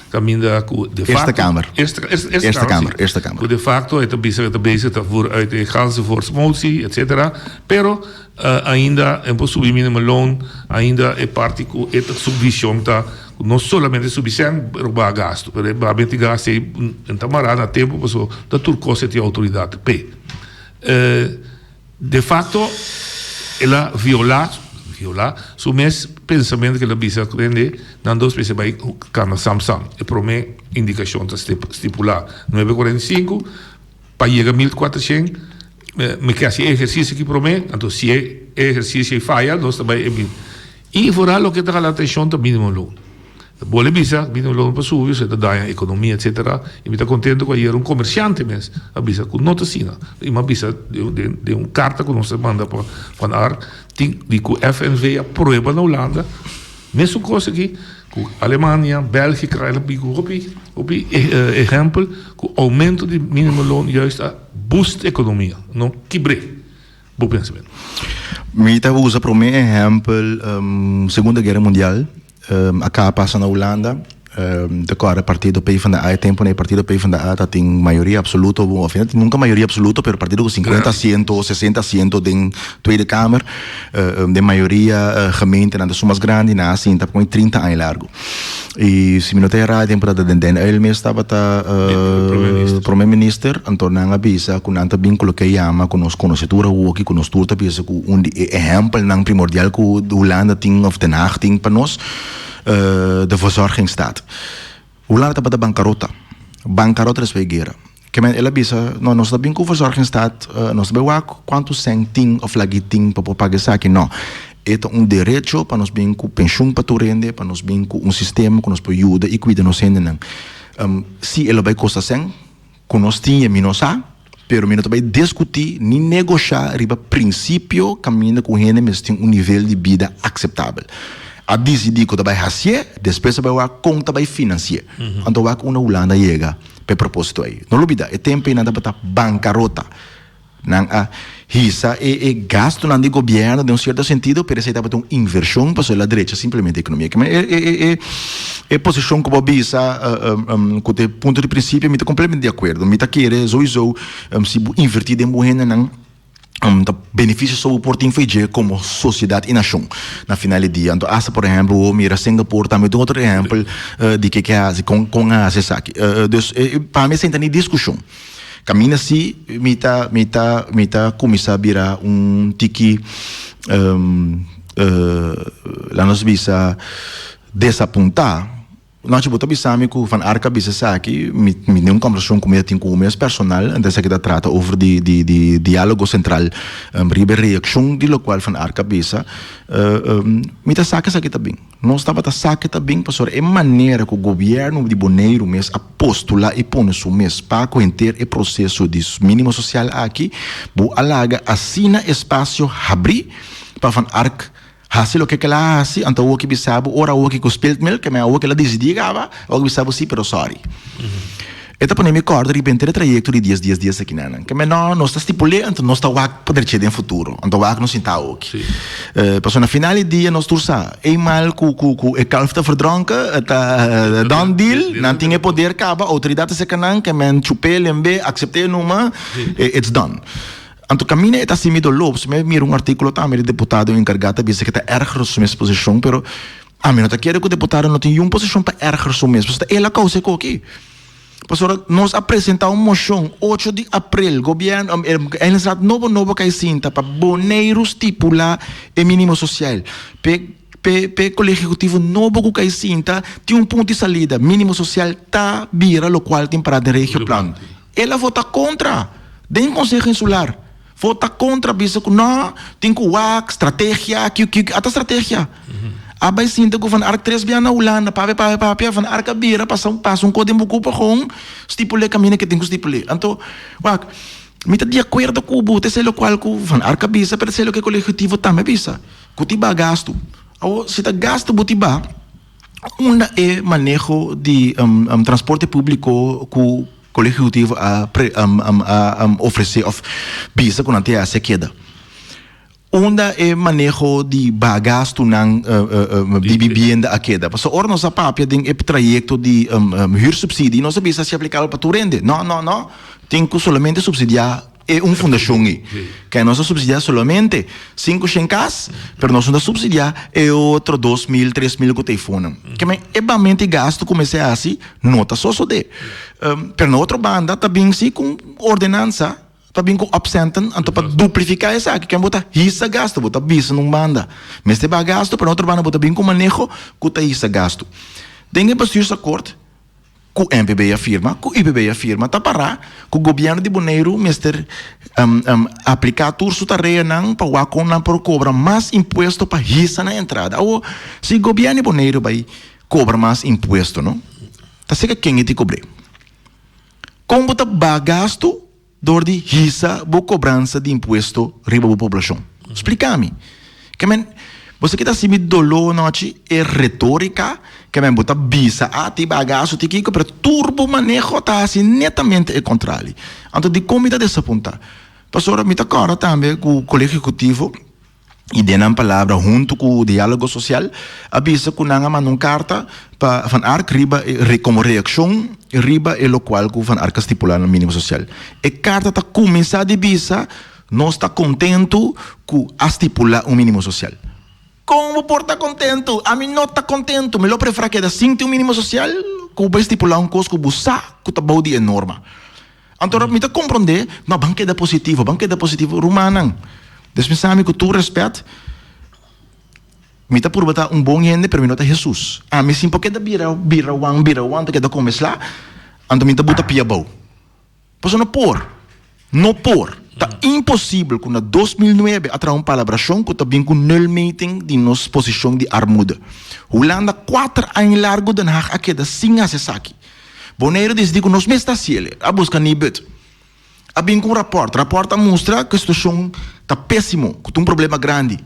kaminda ku de Eerste facto, Kamer. Eerste, Eerste, Eerste Eerste Kamer, Kamer, sí. Eerste Kamer. Ku de facto e ta bisa e ta bezig ta voer uit e ganzenvoortsmotie, et cetera. Pero eh, ainda e por subi minimumloon, ainda e parti ku e ta su vision ta ku no solamente subi sèn, pero baha gastu. Pero e baha menti gastu ei e ta mará na tempu paso ta tur kos e tin outoridat p'e. De facto el a violá, violá, su mes pensamentu ku el a bisa ku hende nan dos mester bai kana sam sam. E promé indikashon ta stipulá nuebe 45. Pa yega 1400 mi ke hasi e ehersisio aki promé, anto si e ehersisio ei faya nos ta bai e mil. I foral loke ta hala atenshon ta minimum loon. Bo le bisa minimum loon pa subi osea ta daña ekonomia etsetera i mi ta kontento ku ayer un komersiante mes a bisa ku no ta asina. I mi a bisa den un karta ku nos a manda pa Van Ark tin di ku FNV a prueba na Hulanda mesun kos aki ku Alemania, Bèlgika el a bin ku hopi hopi ehèmpel ku oumento di minimumloon juist a boost ekonomia no kibr'é. Bo pensamentu. Mi ta usa promé ehèmpel Segunda Guera Mundial a kaba pasa na Hulanda. Ta kòrda partido PvdA e tempunan e partido PvdA ta tin mayoria absoluto, of no tin nunka mayoria absoluto pero partido ku sinkuenta asiento o sesenta asiento den Tweede Kamer den mayoria gemeentenan ta su mas grandi nan a sinta por 30 aña largu. I si mi no ta erá e tempu ta den Den Uyl mes tabata prome minister anto nan a bisa ku nan ta bin ku loke yama ku nos konosé tur awoki ku nos tur ta bisa ku un di e ehèmpelnan primordial ku Hulanda tin of Den Haag tin pa nos. De verzorgingsstaat. Hulanda tabata bankarota. Bankarota despues di guera. Ke men el a bisa, no, nos ta bin ku verzorgingsstaat, nos ta bai wak kuantu sèn tin òf lagi tin pa por paga esaki. No. E ta un derecho pa nos bin ku penshun pa tur hende, pa nos bin ku un sistema ku nos por yuda i kuida nos hendenan. Si e lo bai kosta sèn, Ku nos tin e mi no sa, pero mi no ta bai diskutí ni negoshá riba prinsipio kaminda ku hende mester tin un nivel di bida akseptabel. A disidí ku ta bai hasié, despues a bai wak kon ta bai finansi'é. Anto wak unda Hulanda yega pa e propósito ei. No lubidá, e tempu ei nan tabata bankarota. Nan a hisa e e gastunan di gobièrnu den un sierto sentido, pero esei tabata un invershon pasobra el a drecha simplemente ekonomia. Kimen e e e e e posishon ku bo a bisa ku ta e punto di prinsipio mi ta kompletamente di akuerdo. Mi ta kere souiso si bo invertí den bo hendenan ta benefisio so bo por tin for dje komo sosiedat i nashon na final di dia. Anto asta por ehèmpel bo mira Singapore tambe ta un otro ehèmpel di ke ke hasi kon kon a hasi esaki. Dus pa mi esei ta ni diskushon. Caminda si mi ta mi ta mi ta cuminsa bira un tiki laat nos bisa desapunta. Nochi bo ta bisa mi cu Van Ark a bisa esaki, mi mi tin un conversacion cu mi ta tin cu mi mes personal, entonces esaki ta trata over di di di dialogo central riba e reaccion di locual Van Ark a bisa, mi ta sa cu esaki ta bin. Nos tabata sa ke ta bin pasobra e manera ku gobièrnu di Boneiru mes a postulá i pone su mes pa ku henter e proseso di mínimo sosial aki, bo a laga asina espasio habrí pa Van Ark hasi loke ke el a hasi, anto awor ke bisa bo ora awor ke ku speeltmilk, ke men awor ke el a disidí kaba, awor ke bisa bo sí pero sorry. E ta pone mi kòrda riba henter e trayekto di dies dies dies akinanan. Ke men no, nos ta stipul'é, anto nos ta wak pa dreché den futuro. Anto wak nos sinta awoki. Pasobra na final di dia nos tur sa, eenmaal ku ku ku e kalf ta verdronken, e ta done deal, nan tin e poder kaba, outoridat ta seka nan, ke men chup'é, lemb'é, aksept'é numa, it's done. Anto kaminda e ta hasi mi doló, pasobra mi a mira un artíkulo tambe di deputado enkargá ta bisa ke ta erger su mes posishon, pero ami no ta kere ku deputado no tin yun posishon pa erger su mes, pasobra ta el a kousa e koki. Pasobra nos a presenta un mocion ocho di april, gobierno, Eilandsraad nobo nobo kai sinta pa Boneiru stipula e minimo social. P'e p'e p'e Colegio Ejecutivo nobo cu kai sinta tin un punto di salida, minimo social ta bira locual tin para den Regioplan. El a vota contra den Conseho Insular. Vota kontra bisa ku no tin ku wak strategia kiu kiu kiu ata strategia a bai sinta ku Van Ark tres bia na Hulanda papia papia papia Van Ark a bira pasa un pasa un kos den bo kupa gewoon stipul'é kaminda ke tin ku stipul'é anto wak mi ta di akuerdo ku bo ta esei lokual ku Van Ark a bisa pero ta esei loke Kolegio Ejekutivo tambe a bisa ku tin baha gastu awor si ta gastu bo tin baha unda e maneho di transporte publiko ku Kolegio Ejecutivo a a ofrece of bisa cu nan ta haci a keda. Unda e maneho di baha gastunan di bibienda a keda? Pasobra ora nos a papia den e trayecto di huursubsidie nos a bisa si aplicabel pa tur hende. No, no, no. Tin cu solamente subsidia e un fundacion ei. Ke nos a subsidia solamente 500 cas, pero nos no ta subsidia e otro 2000, 3000 cu ta eifonan. Ke men e bamento di gasto cu mester haci no ta sosode. Pero na otro banda ta bin si cu ordenansa, ta bin cu opcenten, anto pa duplifica esaki, ken bo ta hisa gasto, bo ta bisa na un banda mester baha gasto, pero na otro banda bo ta bin cu maneho cu ta hisa gasto. Den e bestuursakkoord Ku MPB a firma, ku UPB a firma ta pará ku gobièrnu di Boneiru mester apliká tur su tareanan pa wak kon nan por kobra mas impuesto pa hisa nan entrada. Awor, si gobièrnu di Boneiru bai kobra mas impuesto no, ta seka ken e tin kobr'é? Kon bo ta baha gastu Dor di hisa bo kobransa di impuesto riba bo poblashon. Splika mi. Ke men, bo sa kita hasi mi doló anochi? E retórika, ke men bo ta bisa a ti bagaso ti kiko, pero tur bo maneho ta hasi netamente e kontrali. Anto dikon mi ta desapuntá? Pasobra mi ta kòrda tambe ku Kolegio Ehekutivo. I den nan palabra huntu ku Diálogo Sosial a bisa ku nan a manda un karta pa Van Ark riba e komo reakshon riba e lokual ku Van Ark a stipulá na mínimo sosial. E karta ta kuminsá di bisa nos ta kontentu ku a stipulá un mínimo sosial. Kon bo por ta kontentu? Ami no ta kontentu. Mi lo preferá keda sin tin un mínimo sosial ku bo bai stipulá un kos ku bo sa ku ta bou di e norma. Anto mi ta komprondé, no, ban keda positivo, ban keda positivo. Rumannan, des mi sa mi ku tur rèspèt, mi ta purba ta un bon hende, pero mi no ta Hesus. Ami sin por keda bira, bira wan, bira wan, ta keda kome sla, anto mi ta buta pia abou. Pasobra no por, no por. Ta imposibel ku na 2009 a traha un palabrashon ku ta bin ku nulmeting di nos posishon di armoede. Hulanda kuater aña largu Den Haag a keda sin hasi esaki. Boneiru disidí ku nos mes ta hasi el. A buska Nibud. A bin ku un rapòrt. Rapòrt a mustra ku e situashon ta pésimo, ku ta un problema grandi.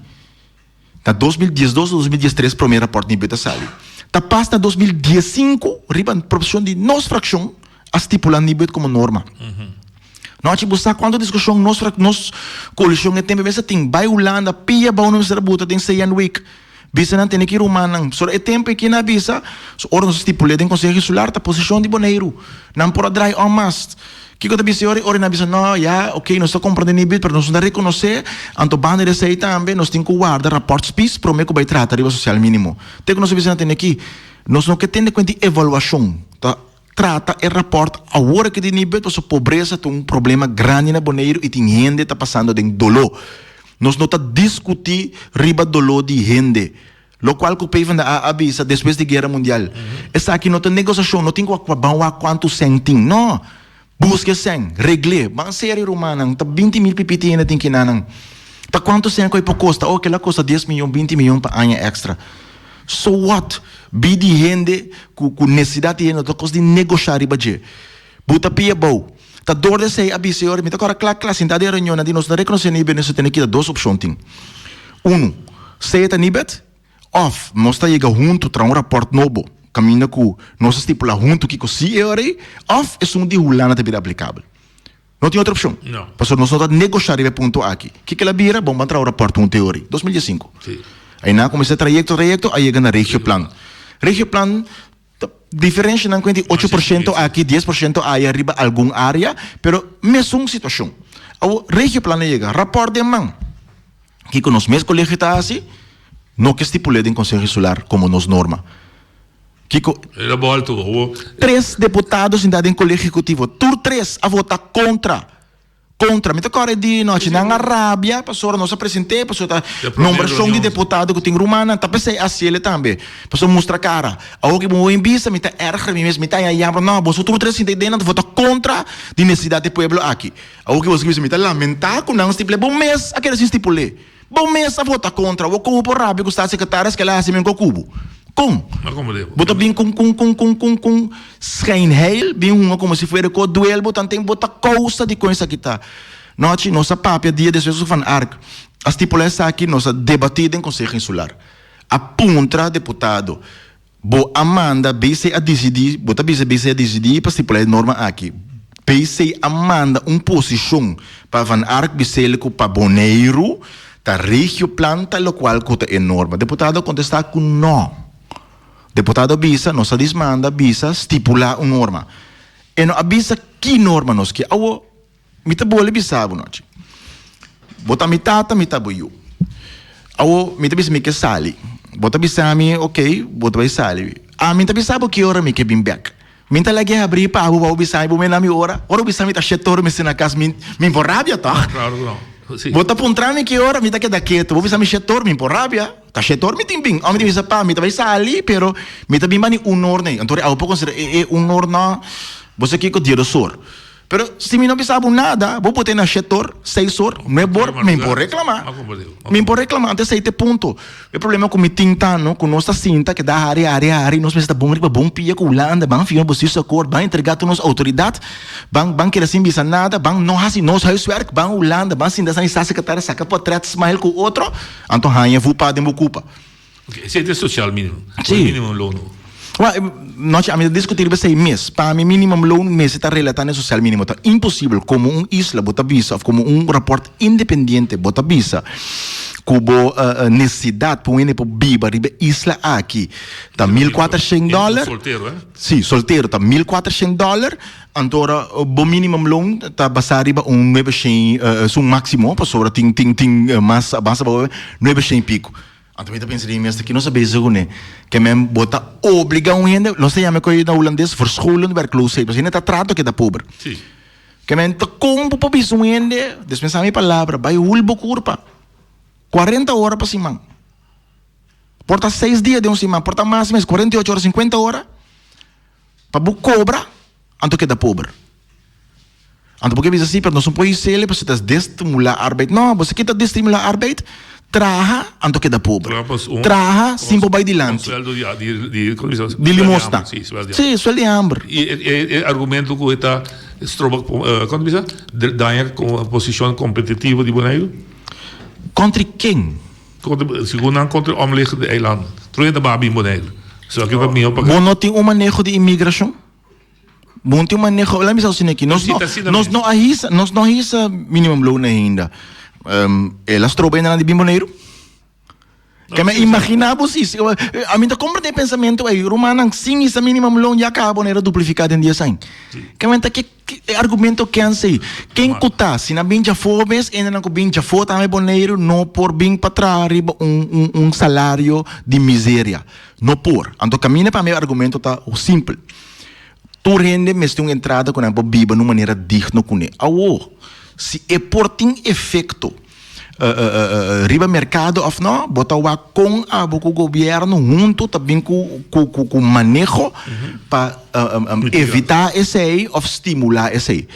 Na 2012 o 2013 promé rapòrt Nibud a sali. Ta pas na 2015 riba proposishon di nos frakshon a stipulá Nibud komo norma. Nochi bo sa kuantu diskushon nos nos koalishon e tempu mes a tin. Bai Hulanda, pia bou nos mester a buta den CN Week. Bisa nan tene ki rumannan. Pasobra e tempu ei ken a bisa, so ora nos a stipul'é den Konseho Insular ta posishon di Boneiru. Nan por a drai on mas. Kiko ta bisa e ora? E ora nan a bisa, no, ya, oké, nos ta komprendé Nibud, pero nos no ta rekonosé, anto banda di esei tambe nos tin ku warda rapòrt spis promé ku bai trata riba sosial mínimo. Te ku nos a bisa nan tene ki, nos no ke tende kuenta di evaluashon. Ta trata e rapòrt awor aki di Nibud pasobra pobresa ta un problema grandi na Boneiru i tin hende ta pasando den doló. Nos no ta diskutí riba doló di hende. Lokual ku PvdA a bisa despues di Guera Mundial. Esaki no ta negosashon, no tin ku ban wak kuantu sèn tin. No! Buska e sèn, regl'é. Ban serio rumannan, ta 20 mil pipiti hende tin kinanan. Ta kuantu sèn ku e por kosta? Oh, kila kosta dies miyon, 20 miyon pa aña èkstra. So what? Bi di hende ku ku nesesidat di hende no ta kos di negoshá riba dje. Bo ta pia bou. Ta dor di esei a bisa e ora mi ta kòrda kla kla sintá den reunionnan di nos no rekonosé Nibet nos ta tene kita dos opshon tin. Unu, sea ta Nibet òf nos ta yega huntu traha un rapòrt nobo kaminda ku nos ta stipulá huntu kiko sí e ora ei òf esun di Hulanda ta bira aplikabel. No tin otro opshon. Pasobra nos no ta negoshá riba e punto aki. Kiko el a bira? Bon, ban traha un rapòrt huntu e ora ei. 2015. Einan a kuminsá trayekto trayekto a yega na Regioplan. Regioplan Ta diferenshanan ku enti 8% aki, 10% aya riba algun área, pero mesun situashon. Awor, Regioplan a yega, rapòrt den man. Kiko nos mes kolegio ta hasi? No ke stipul'é den Konseho Insular komo nos norma. Kiko? El a bòltu awor. Tres deputado sintá den Kolegio Ehekutivo, tur tres a vota kontra. Kontra. Mi ta kòrda e dia nochi nan a rabia pasobra nos a present'é pasobra ta nombrashon di deputado ku tin rumannan ta p'esei a hasiel tambe pasobra mustra kara. Awor ku bo hopi bisa mi ta erger mi mes mi ta haña yamber no boso tur tres sinta den nan ta vota kontra di nesesidat di pueblo aki. Awor ku boso bisa mi ta lamentá ku nan stipul'é bo mes a keda sin stipul'é. Bo mes a vota kontra. Awor kon bo por rabia ku staatssecretaris ku el a hasi men ku bo? Kon? Bo ta bin ku ku ku ku ku ku schijnheil bin hunga komo si fuera ku duel bo tanten bo ta kousa di kon esaki ta. Nochi nos a papia dia despues ku Van Ark a stipula esaki nos a debati den Konseho Insular. A puntra deputado bo a manda BC a disidi bo ta bisa BC a disidi pa stipula e norma aki. BC a manda un posishon pa Van Ark bisel ku pa Boneiru ta regioplan ta lokual ku ta e norma. Deputado a kontestá ku no. Deputado a bisa, nos a dismanda bisa stipulá un norma. E no a bisa ki norma nos ke. Awo, mi ta bole bisa bo nochi. Bo ta mi tata, mi ta bo yu. Awo, mi ta bisa mi ke sali. Bo ta bisa mi, ok, bo ta bai sali. Ami ta bisa bo ki ora mi ke bin bèk. Mi ta lag'é habrí pa bo pa bo bisa mi bo menda mi ora. Ora bo bisa mi ta shete ora mi sta na kas mi mi por rabia tòg? Klaro ku no. Si. Bo ta puntra mi ki ora mi ta keda ketu. Bo bisa mi shete ora mi por rabia. Ta shete ora mi tin bin. Òf mi tin bisa pa mi ta bai sali pero mi ta bin bani un or nei. Anto abo por konsidera e e un or no. Bo sa kiko diedos or. Pero si mi no bisa bo nada, bo por te na shete or, seis or, nuebe or, mi por reclama. Mi por reclama, anto esey ta e punto. E problema cu mi tin ta no, cu nos ta sinta keda hari, hari, hari, nos mester ta bon riba bon pia cu Hulanda, ban firma bestuursakkoord, ban entrega tur nos autoridad, ban ban keda sin bisa nada, ban no haci nos huiswerk, ban Hulanda, ban sinta sa ni staatssecretaris saca potret, smile cu otro, anto haña vupa den bo cupa. Ok, esei ta e social minimum. Sí. E minimum loan no. Well, nochi ami ta discuti riba esei mes. Pa mi minimum loan mester ta relata na e social minimo. Ta imposibel como un isla bo ta bisa of como un rapport independiente bo ta bisa. Ku bo nesesidat pa un hende por biba riba e isla aki ta 1400 dòler. Soltero, eh? Sí, soltero ta 1400 dòler. Anto ora bo minimumloon ta basá riba un nuebeshen, esun máksimo, pasobra tin tin tin mas mas abou, nuebeshen i piku. Anto mi ta pensa den mi mes, ta ki nos a bezig kuné? Ke men bo ta obligá un hende, nos ta yama e koe na hulandes verscholen werkloosheid, pasobra hende ta trato keda pober. Sí. Ke men ta kon bo por bisa un hende, dispensá mi palabra, bai hul bo kurpa 40 ora pa siman. Por ta seis dia den un siman, por ta mas mes, 48 ora, 50 ora, pa bo kobra, anto keda pober. Anto bo ke bisa si, pero nos no por hisele pasobra ta destimulá arbeid. No, bo sa ke ta destimulá arbeid? Traha, anto keda pober. Traha sin por bai dilanti. Un sueldo di, di, di, como bisa? Di limosna. Si, sueldo di hamber. Si, sueldo di hamber. Y e, e, e argumento cu e ta stroba, como bisa? Daña posicion competitivo di Boneiru? Contra ken? Contra, segun nan, contra omliggende eilanden. Tur hende ta baha bin Boneiru. So aki ta miho pa. Bo no tin un maneho di inmigracion? Bo no tin un maneho, laat mi bisa asina aki, nos no, nos no a hisa, nos no a hisa minimum loon ainda. El a stroba hendenan di bin Boneiru? Ke mi imagina bo si, ami ta comprende e pensamento ei, rumannan sin hisa minimum loon ya caba Boneiru a duplifica den dies aña. Ke men ta ke e argumento kens ei? Ken ku ta? Si nan bin djafó mes, hendenan ku bin djafó tambe Boneiru no por bin pa traha riba un un un salario di miseria. No por. Anto kaminda pa mi e argumento ta simpel. Tur hende mester un entrada ku nan por biba na un manera digno kuné. Awor, si e por tin efekto riba merkado òf no, bo ta wak kon abo ku gobièrnu huntu ta bin ku ku maneho pa evitá esei òf stimulá esei.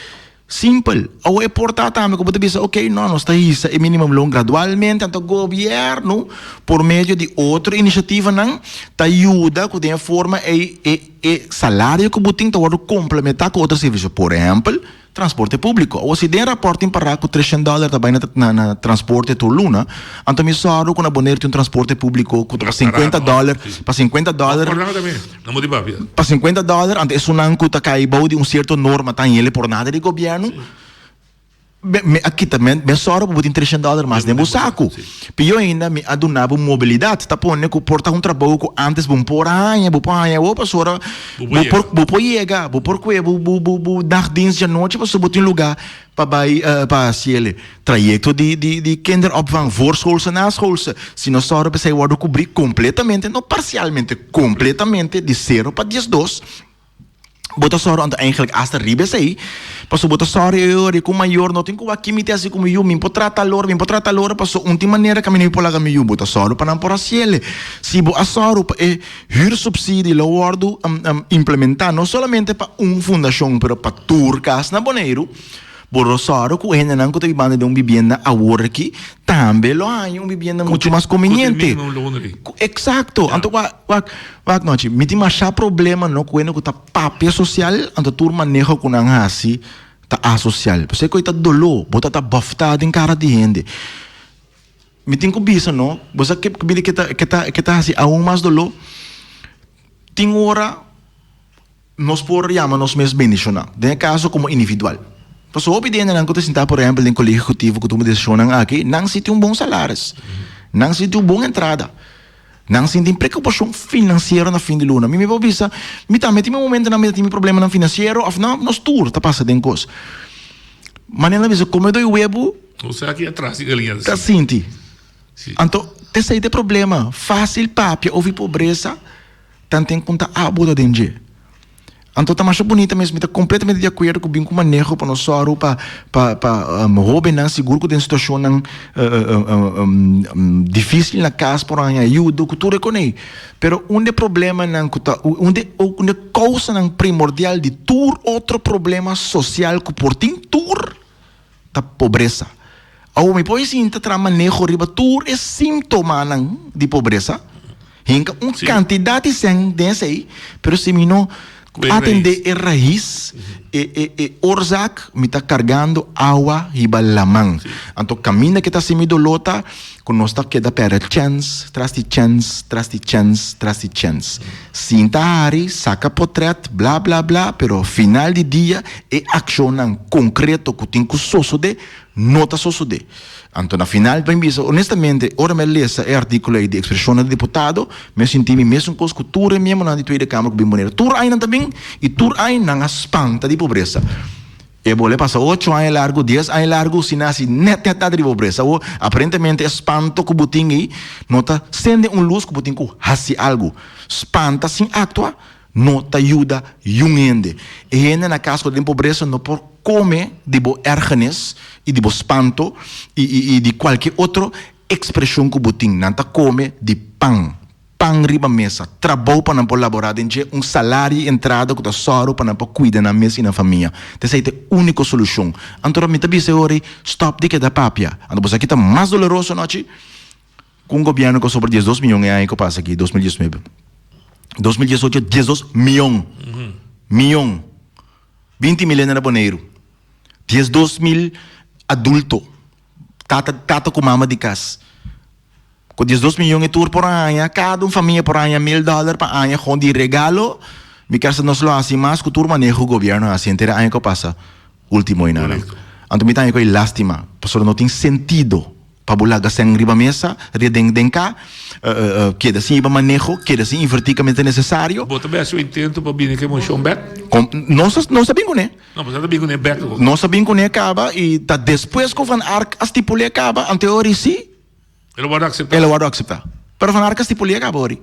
Simpel. Awor e por ta tambe ku bo ta bisa, ok, no, nos ta hisa e minimumloon gradualmente, anto gobièrnu por medio di otro inisiativanan ta yuda ku den e forma ei e e salario ku bo tin ta wòrdu komplementá ku otro servisio. Por ehèmpel, transporte públiko. Awor si den rapòrt tin pará ku treshen dòler ta bai na na transporte tur luna, anto mi sòru ku na Boneiru tin un transporte públiko ku ta pa sinkuenta dòler, pa sinkuenta dòler. Pa sinkuenta dòler, anto esunnan ku ta kai bou di un sierto norma ta hende por nada di gobièrnu, mi a kita, mi a sòru pa bo tin treshen dòler mas den bo saku. Pió ainda, mi a duna bo mobilidat, ta pone ku por ta un trabou ku ántes bo por a haña, bo por haña awor pasobra bo por bo por yega, bo por kue bo bo bo nachtdienst djanochi pasobra bo tin lugá pa bai pa hasi el. Trayekto di di di kinderopvang, voorschoolse, naschoolse, si nos sòru pa esei wòrdu kubrí kompletamente, no parsialmente, kompletamente di sero pa diesdos, bo ta sòru anto eigenlijk asta riba esei, pasobra bo ta sòru e ora ku mayor no tin ku wak kimi ta hasi ku mi yu, mi por trata alora, mi por trata alora, pasobra un tin manera kaminda mi por laga mi yu, bo ta sòru pa nan por hasiel. Si bo a sòru pa e huursubsidie lo wòrdu implementá no solamente pa un fundashon pero pa tur kas na Boneiru, Bo lo sòru ku hendenan ku ta bibando den un bibienda awor aki tambe lo haña un bibienda muchu mas konveniente. Eksakto. Anto wak, wak, wak nochi, mi tin masha problema no ku hende ku ta papia sosial, anto tur maneho ku nan hasi ta asosial. Pasobra ku e ta doló, bo ta ta bòftá den kara di hende. Mi tin ku bisa no, bo sa ke ke ta ke ta ke ta hasi aun mas doló? Tin ora. Nos por yama nos mes bendishoná, den e kaso komo individual. Pasobra hopi di hendenan ku ta sintá por ehèmpel den Kolegio Ehekutivo ku tuma desishonnan aki, nan si tin un bon salaris, nan si tin un bon entrada, nan sin tin preokupashon finansiero na fin di luna. Mi mi por bisa, mi tambe tin mi momentonan mi ta tin mi problemanan finansiero òf no, nos tur ta pasa den kos. Manera nan bisa, komedó i webu ta sinti. Anto, esei ta e problema, fásil papia ofi pobresa. Tanten ku ta abo ta den dje. Anto ta masha bunita mes, mi ta kompletamente di akuerdo ku bin ku maneho pa nos sòru pa pa pa hóbennan sigur ku den situashonnan difísil na kas por haña ayudo ku tur e konei. Pero un di e problemanan ku ta un di un di e kousanan primordial di tur otro problema sosial ku por tin tur ta pobresa. Awor mi por sinta traha maneho riba tur e sintomanan di pobresa, hinka un kantidat di sèn den esei, pero si mi no atendé e rais, e e e oorzaak, mi ta kargando awa riba laman. Anto kaminda ke ta hasi mi doló ta ku nos ta keda pèrdè chèns tras di chèns tras di chèns tras di chèns. Sinta hari, saka potrèt, bla bla bla, pero final di dia e akshonnan konkreto ku tin ku sosodé. No ta sosodé. Anto na final mi bisa honestamente ora mi a lesa e artíkulo ei di ekspreshonnan di diputado mi a sinti mi mesun kos ku tur e miembronan di Tweede Kamer ku bin Boneiru. Tur aña nan ta bin i tur aña nan a spanta di pobresa. E bole pasa ocho aña largu, dies aña largu sin hasi nèt nèt nada di pobresa. Awor aparentemente e spanto ku bo tin ei no ta sende un lus ku bo tin ku hasi algu. Spanta sin aktua no ta yuda yun hende. E hende na kas ku ta den pobresa no por kome di bo ergernis i di bo spanto i i i di kualke otro ekspreshon ku bo tin. Nan ta kome di pan, pan riba mesa, trabou pa nan por laborá den dje, un salario i entrada ku ta sòru pa nan por kuida nan mes i nan famia. Ta esei ta e úniko solushon. Anto mi ta bisa e ora ei, stòp di keda papia. Anto bo sa ki ta mas doloroso anochi? Ku un gobièrnu ku a sobra diesdos mion e aña ku pasa aki, 2019. 2018, 12 mion. Mion. 20 mil hende na Boneiru. 12 mil adulto. Tata, tata ku mama di kas. Ku 12 mion e tur por haña, kada un famia por haña mil dòler pa aña gewoon di regalo. Mi kier sa nos lo hasi mas ku tur maneho ku gobièrnu a hasi henter e aña ku a pasa último einan. Anto mi ta haña ku ei lástima, pasobra no tin sentido. Pa bo laga sèn riba mesa, ria den den ka, keda sin hiba maneho, keda sin invertí kaminda ta nesesario. Bo ta bai hasi un intento pa bini ku e moshon bèk? Kon, nos a, nos a bin kuné. No, bo sa ta bin kuné bèk awor. Nos a bin kuné kaba i ta despues ku Van Ark a stipul'é kaba, anto e ora sí. E lo wòrdu akseptá. E lo wòrdu akseptá. Pero Van Ark a stipul'é kaba ori.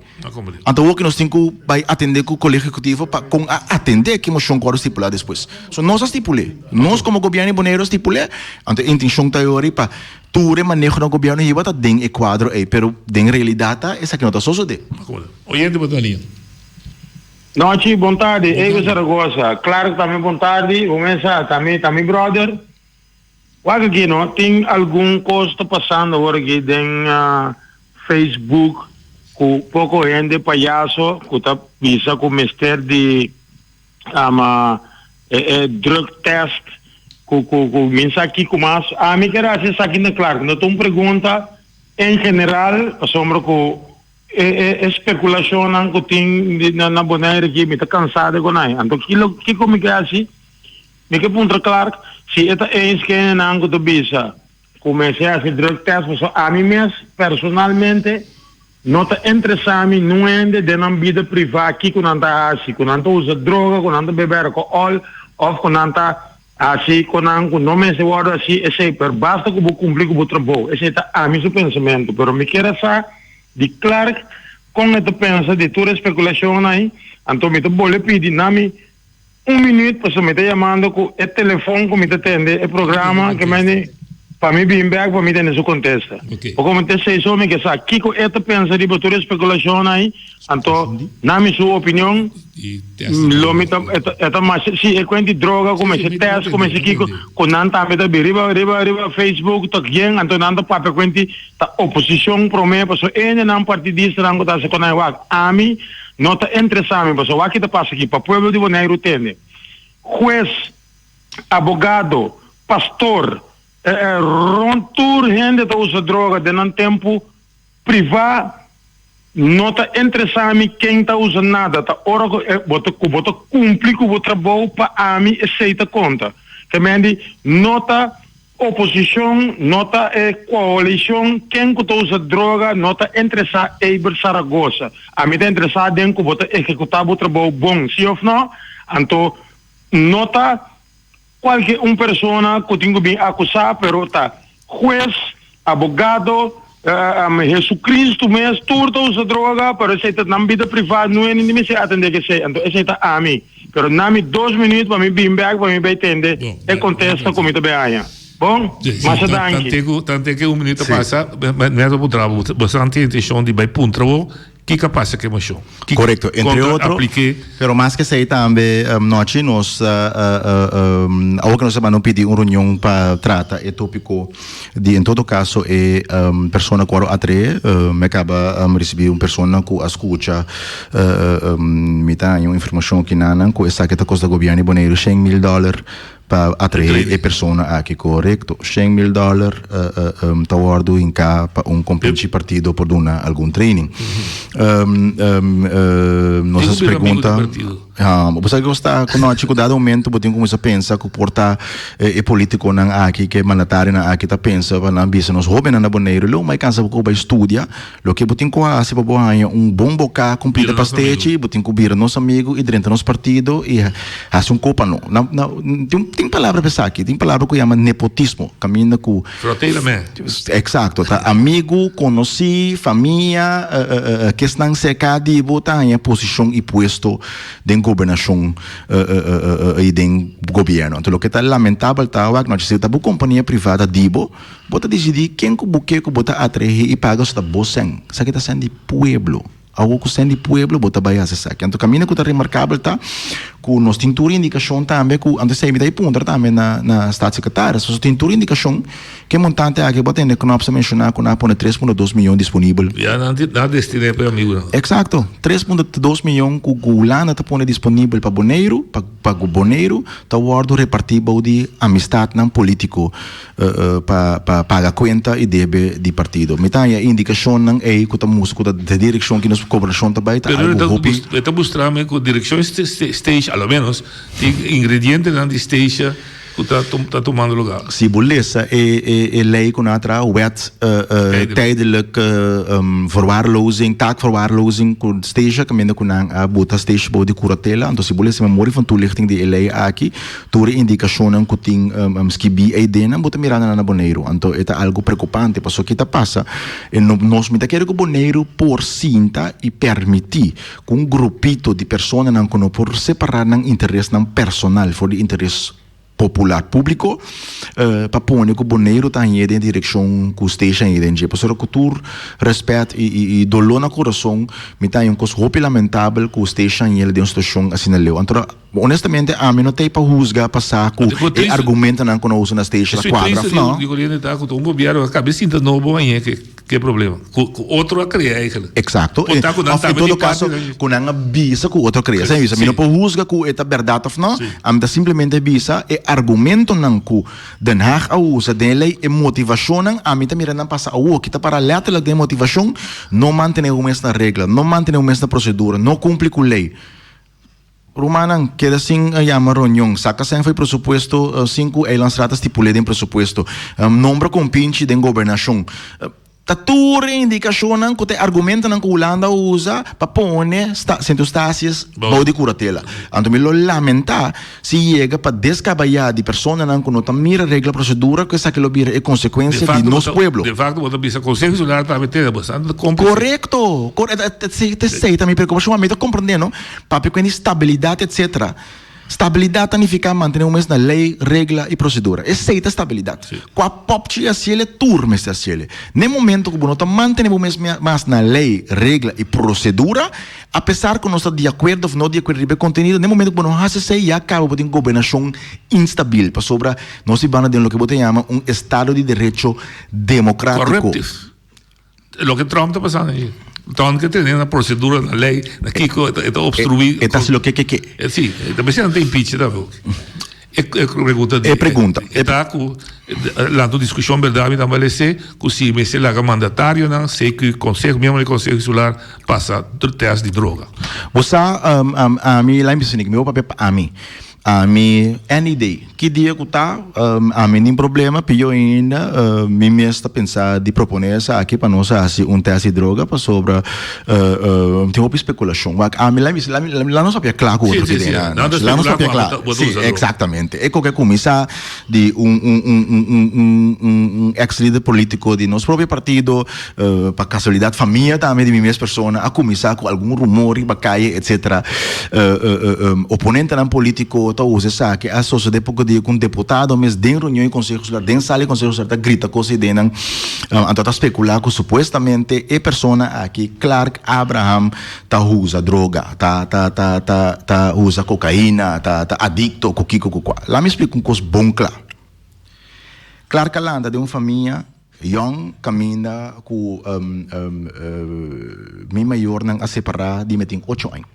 Anto awor ku nos tin ku bai atendé ku Kolegio Ehekutivo pa kon a atendé ki moshon ku wòrdu stipulá despues. So nos a stipul'é. Nos komo gobièrnu di Boneiru a stipul'é. Anto e intenshon ta e ori pa tur e maneho na gobièrnu hiba ta den e kuadro ei. Pero den realidat ta esaki no ta sosodé. Oyente bo ta liña. Nochi, bon tardi. Ego Zaragoza. Clark tambe bon tardi. Bo mes sa, ta mi, ta mi brother. Wak aki no, tin algun kos ta pasando awor aki den Facebook ku poko hende payaso ku ta bisa ku mester di ama e e drug test ku ku ku min sa kiko mas. Ami ker hasi esaki na klar, no ta un pregunta en general pasobra ku e e e spekulashonnan ku tin na Bonaire aki mi ta kansa di konai. Anto kilo kiko mi ke hasi? Mi ke puntra Clark si e ta eens ku hendenan ku ta bisa ku mester hasi drug test pasobra ami mes personalmente no ta interesá mi nun hende den nan bida privá kiko nan ta hasi, ku nan ta usa droga, ku nan ta bebe alkohòl òf ku nan ta hasi konan ku no mester wòrdu hasi esei pero basta ku bo kumpli ku bo trabou esei ta ami su pensamentu pero mi kier a sa di Clark kon e ta pensa di tur e spekulashonnan ei anto mi ta bole pidi na mi Un minuut pasobra mi ta yamando ku e telefon ku mi ta tende e programa ke mende pa mi bin bek pa mi tende su kontesta. Pa komo ta esei so mi ke sa kiko e ta pensa riba tur e spekulashonnan ai, anto na mi su opinion lo mi ta e ta masha si e kuent di droga ku mester test ku mester kiko ku nan tambe ta bin riba riba riba Facebook ta yen anto nan ta papia kuent di ta oposishon prome pasobra e hendenan partidistanan ku ta hasi konai wak ami No ta interesá mi pasobra wak ki ta pasa aki pa pueblo di Boneiru tende. Hues, abogado, pastor, rond tur hende ta usa droga den nan tempu privá. No ta interesá mi ken ta usa nada, ta ora ku bo ta ku bo ta kumpli ku bo trabou pa ami esei ta konta. Ke mendi no ta Oposicion no ta e coalicion ken cu ta usa droga no ta entresa Eber Zaragoza ami ta entresa den cu bo ta ehecuta bo trabou bon si of no anto no ta cualke un persona cu tin cu bin acusa pero ta huez abogado Jesucristo mes tur ta usa droga pero esey ta nan bida priva no hende ni mester atende cu esey anto esey ta ami pero na mi dos minuut pa mi bin bek pa mi bay tende e contesta cu mi ta bay haña bon masha danki. Tante cu un minuut a pasa mi ta puntra bo bo san tin intencion di bay puntra bo Kiko a pasa ku e moshon? Kiko Korekto, entre kontra otro, aplik'é? pero mas ke esei tambe nochi nos awor ke nos ta banda pidi un reunion pa trata e topiko di en todo kaso e persona ku wòrdu atraé. Mi a kaba risibí un persona ku a skucha mi ta haña un informashon kinanan ku esaki ta kosta gobièrnu di Boneiru shen mil dòler Pa atraé e persona aki korekto, shen mil dòler ta wòrdu hinká pa un kompinchi partido por duna algun training. Nos a pregunta. Bo sa kiko sta ku nochi ku dado momento bo tin kuminsá pensa ku por ta e politikonan aki ku e mandatarionan aki ta pensa pa nan bisa nos hóbennan na Boneiru lo mai kansa bo ku bai studia loke bo tin ku hasi pa bo haña un bon boká ku un pida pastechi bo tin ku bira nos amigu i drenta nos partido i hasi un kopa no tin palabra pa esaki tin palabra ku yama nepotismo kaminda ku Frotela me. Exacto, ta amigu, conoci, famia, kesnan cerca di bo ta haña posicion y puesto den gobernacion y den gobierno. Anto loke ta lamentabel ta wak nochi si ta bo compania privada di bo, bo ta dicidi ken cu bo ke cu bo ta atrae y paga so ta bo cen. Esaki ta cen di pueblo. Awor ku sèn di pueblo bo ta bai hasi esaki. Anto kaminda ku ta remarkabel ta ku nos tin tur indikashon tambe ku anto esei mi ta e puntra tambe na na staatssecretaris pasobra tin tur indikashon ku e montante aki bo a tende Knops a menshoná ku nan a pone tres punto dos miyon disponibel. Ya nan tin nan a destiné pa e amigunan. Eksakto, 3.2 miyon ku ku Hulanda ta pone disponibel pa Boneiru pa pa Boneiru ta wòrdu repartí bou di amistatnan polítiko. Pa pa paga kuenta i debe di partido. Mi ta haña indikashonnan ei ku ta mustra ku ta de direkshon ki nos gobernashon ta bai ta algu hopi. Pero e ta mustra mi ku direkshon Statia, a lo menos tin ingredientenan di Statia ku ta ta tumando lugar. Si bo lesa e e e lei ku nan a traha, wet tijdelijk verwaarlozing, taakverwaarlozing ku Statia kaminda ku nan a buta Statia bou di kuratela, anto si bo lesa e memoria van toelichting di e lei aki, Tur e indikashonnan ku tin skibí ei den nan bo ta mira nan na Boneiru. Anto e ta algu preokupante pasobra ki ta pasa e no nos mi ta kere ku Boneiru por sinta i permití ku un grupito di personanan ku no por separá nan interesnan personal for di interes popular públiko pa pone ku Boneiru ta hañ'é den e direkshon ku Stacia hañ'é den dje. Pasobra ku tur rèspèt i doló na kurason mi ta haña un kos hopi lamentabel ku Stacia hañ'é den un situashon asina leu. Anto Honestamente ami no ta ei pa huzga pa sa ku e argumentonan ku nan usa na station ta kuadra of no. Di koriente ta ku ta un gobierno a kab'e sinta nobo aña ke ke problema ku ku otro a krea eigenlijk. Exacto. Por ta ku nan Of en tambe todo tin parti kaso den. ku nan a bisa ku otro a krea. Sa mi bisa mi no por huzga ku e ta bèrdat of no. Ami ta simplemente bisa e argumentonan ku Den Haag a usa den e lei e motivashonnan ami ta mira nan pasa awo ki ta para letterlijk den e motivashon no mantene bo mes na regla no mantene bo mes na prosedura no kumpli ku lei. Rumannan, keda sin yama reunion. Saka sèn for e presupuesto sin ku Eilandsraad a stipul'é den presupuesto. Nombra kompinchi den gobernashon. Ta tur e indikashonnan ku ta e argumentonan ku Hulanda a usa pa pone Sint Eustatius bou di kuratela. Anto mi lo lamentá si yega pa deskabayá di personanan ku no ta mira regla prosedura ku esaki lo bira e konsekuensia di nos pueblo. De facto bo ta bisa Konseho Insular tambe tene bastante komplise. Korekto! Esei ta mi preokupashon. Mi ta komprendé no. Papia ku hende stabilidat etc. Stabilidat ta nifiká mantené un mes na lei, regla i prosedura. Esei ta stabilidat. Kua pòpchi hasiel e tur mester hasiel. N'e momento ku bo no ta mantené bo mes mas na lei, regla i prosedura, apesar ku nos ta di akuerdo òf no di akuerdo riba e kontenido, n'e momento ku bo no hasi esei ya kaba bo tin gobernashon instabil pasobra nos bibando den loke bo ta yama un estado di derecho demokrátiko. Corruptive. Loke Trump ta pasando ahi. Trump ke tene na procedura, na ley, na kiko, e ta obstrui. E ta hasi loke ke ke. Si, e ta mester nan ta impeach tambe. E pregunta di. E pregunta. E ta ku lanta un diskushon berdad mi ta balesé ku si mester laga mandatarionan, CQ, konseho, miembro di konseho insular pasa test di droga. Bo sa ami laimi bisa mi bo papia pa ami. Ami any day. Ki dia ku ta, ami nin problema, pio ainda mi mes ta pensa di propone esaki pa nos hasi un test di droga pasobra tin hopi spekulashon. Wak ami la bisa la nos papia kla ku otro Si, si, si. kidenan. Nan ta La nos spekulá papia ku kla. ami ta bo ta Si, usa droga. eksaktamente. E koke a kuminsá di un un un un un un un un ex lider politiko di nos propio partido, Pa casualidad famia tambe di mi mes persona a cuminsa cu algun rumor riba caye etcetera. Oponentenan politico ta usa esaki. A sosode poco dia cu un deputado mes den reunion di Conseho Insular, den sala di Conseho Insular ta grita cos idenan. Anto ta specula cu supuestamente e persona aki, Clark Abraham, ta usa droga, ta ta ta ta ta usa cocaina, ta ta adicto cu kico cu cua. Laat mi splica un cos bon cla. Clark a lanta den un famia. Yòn kaminda ku mi mayornan a separá di mi tin ocho aña.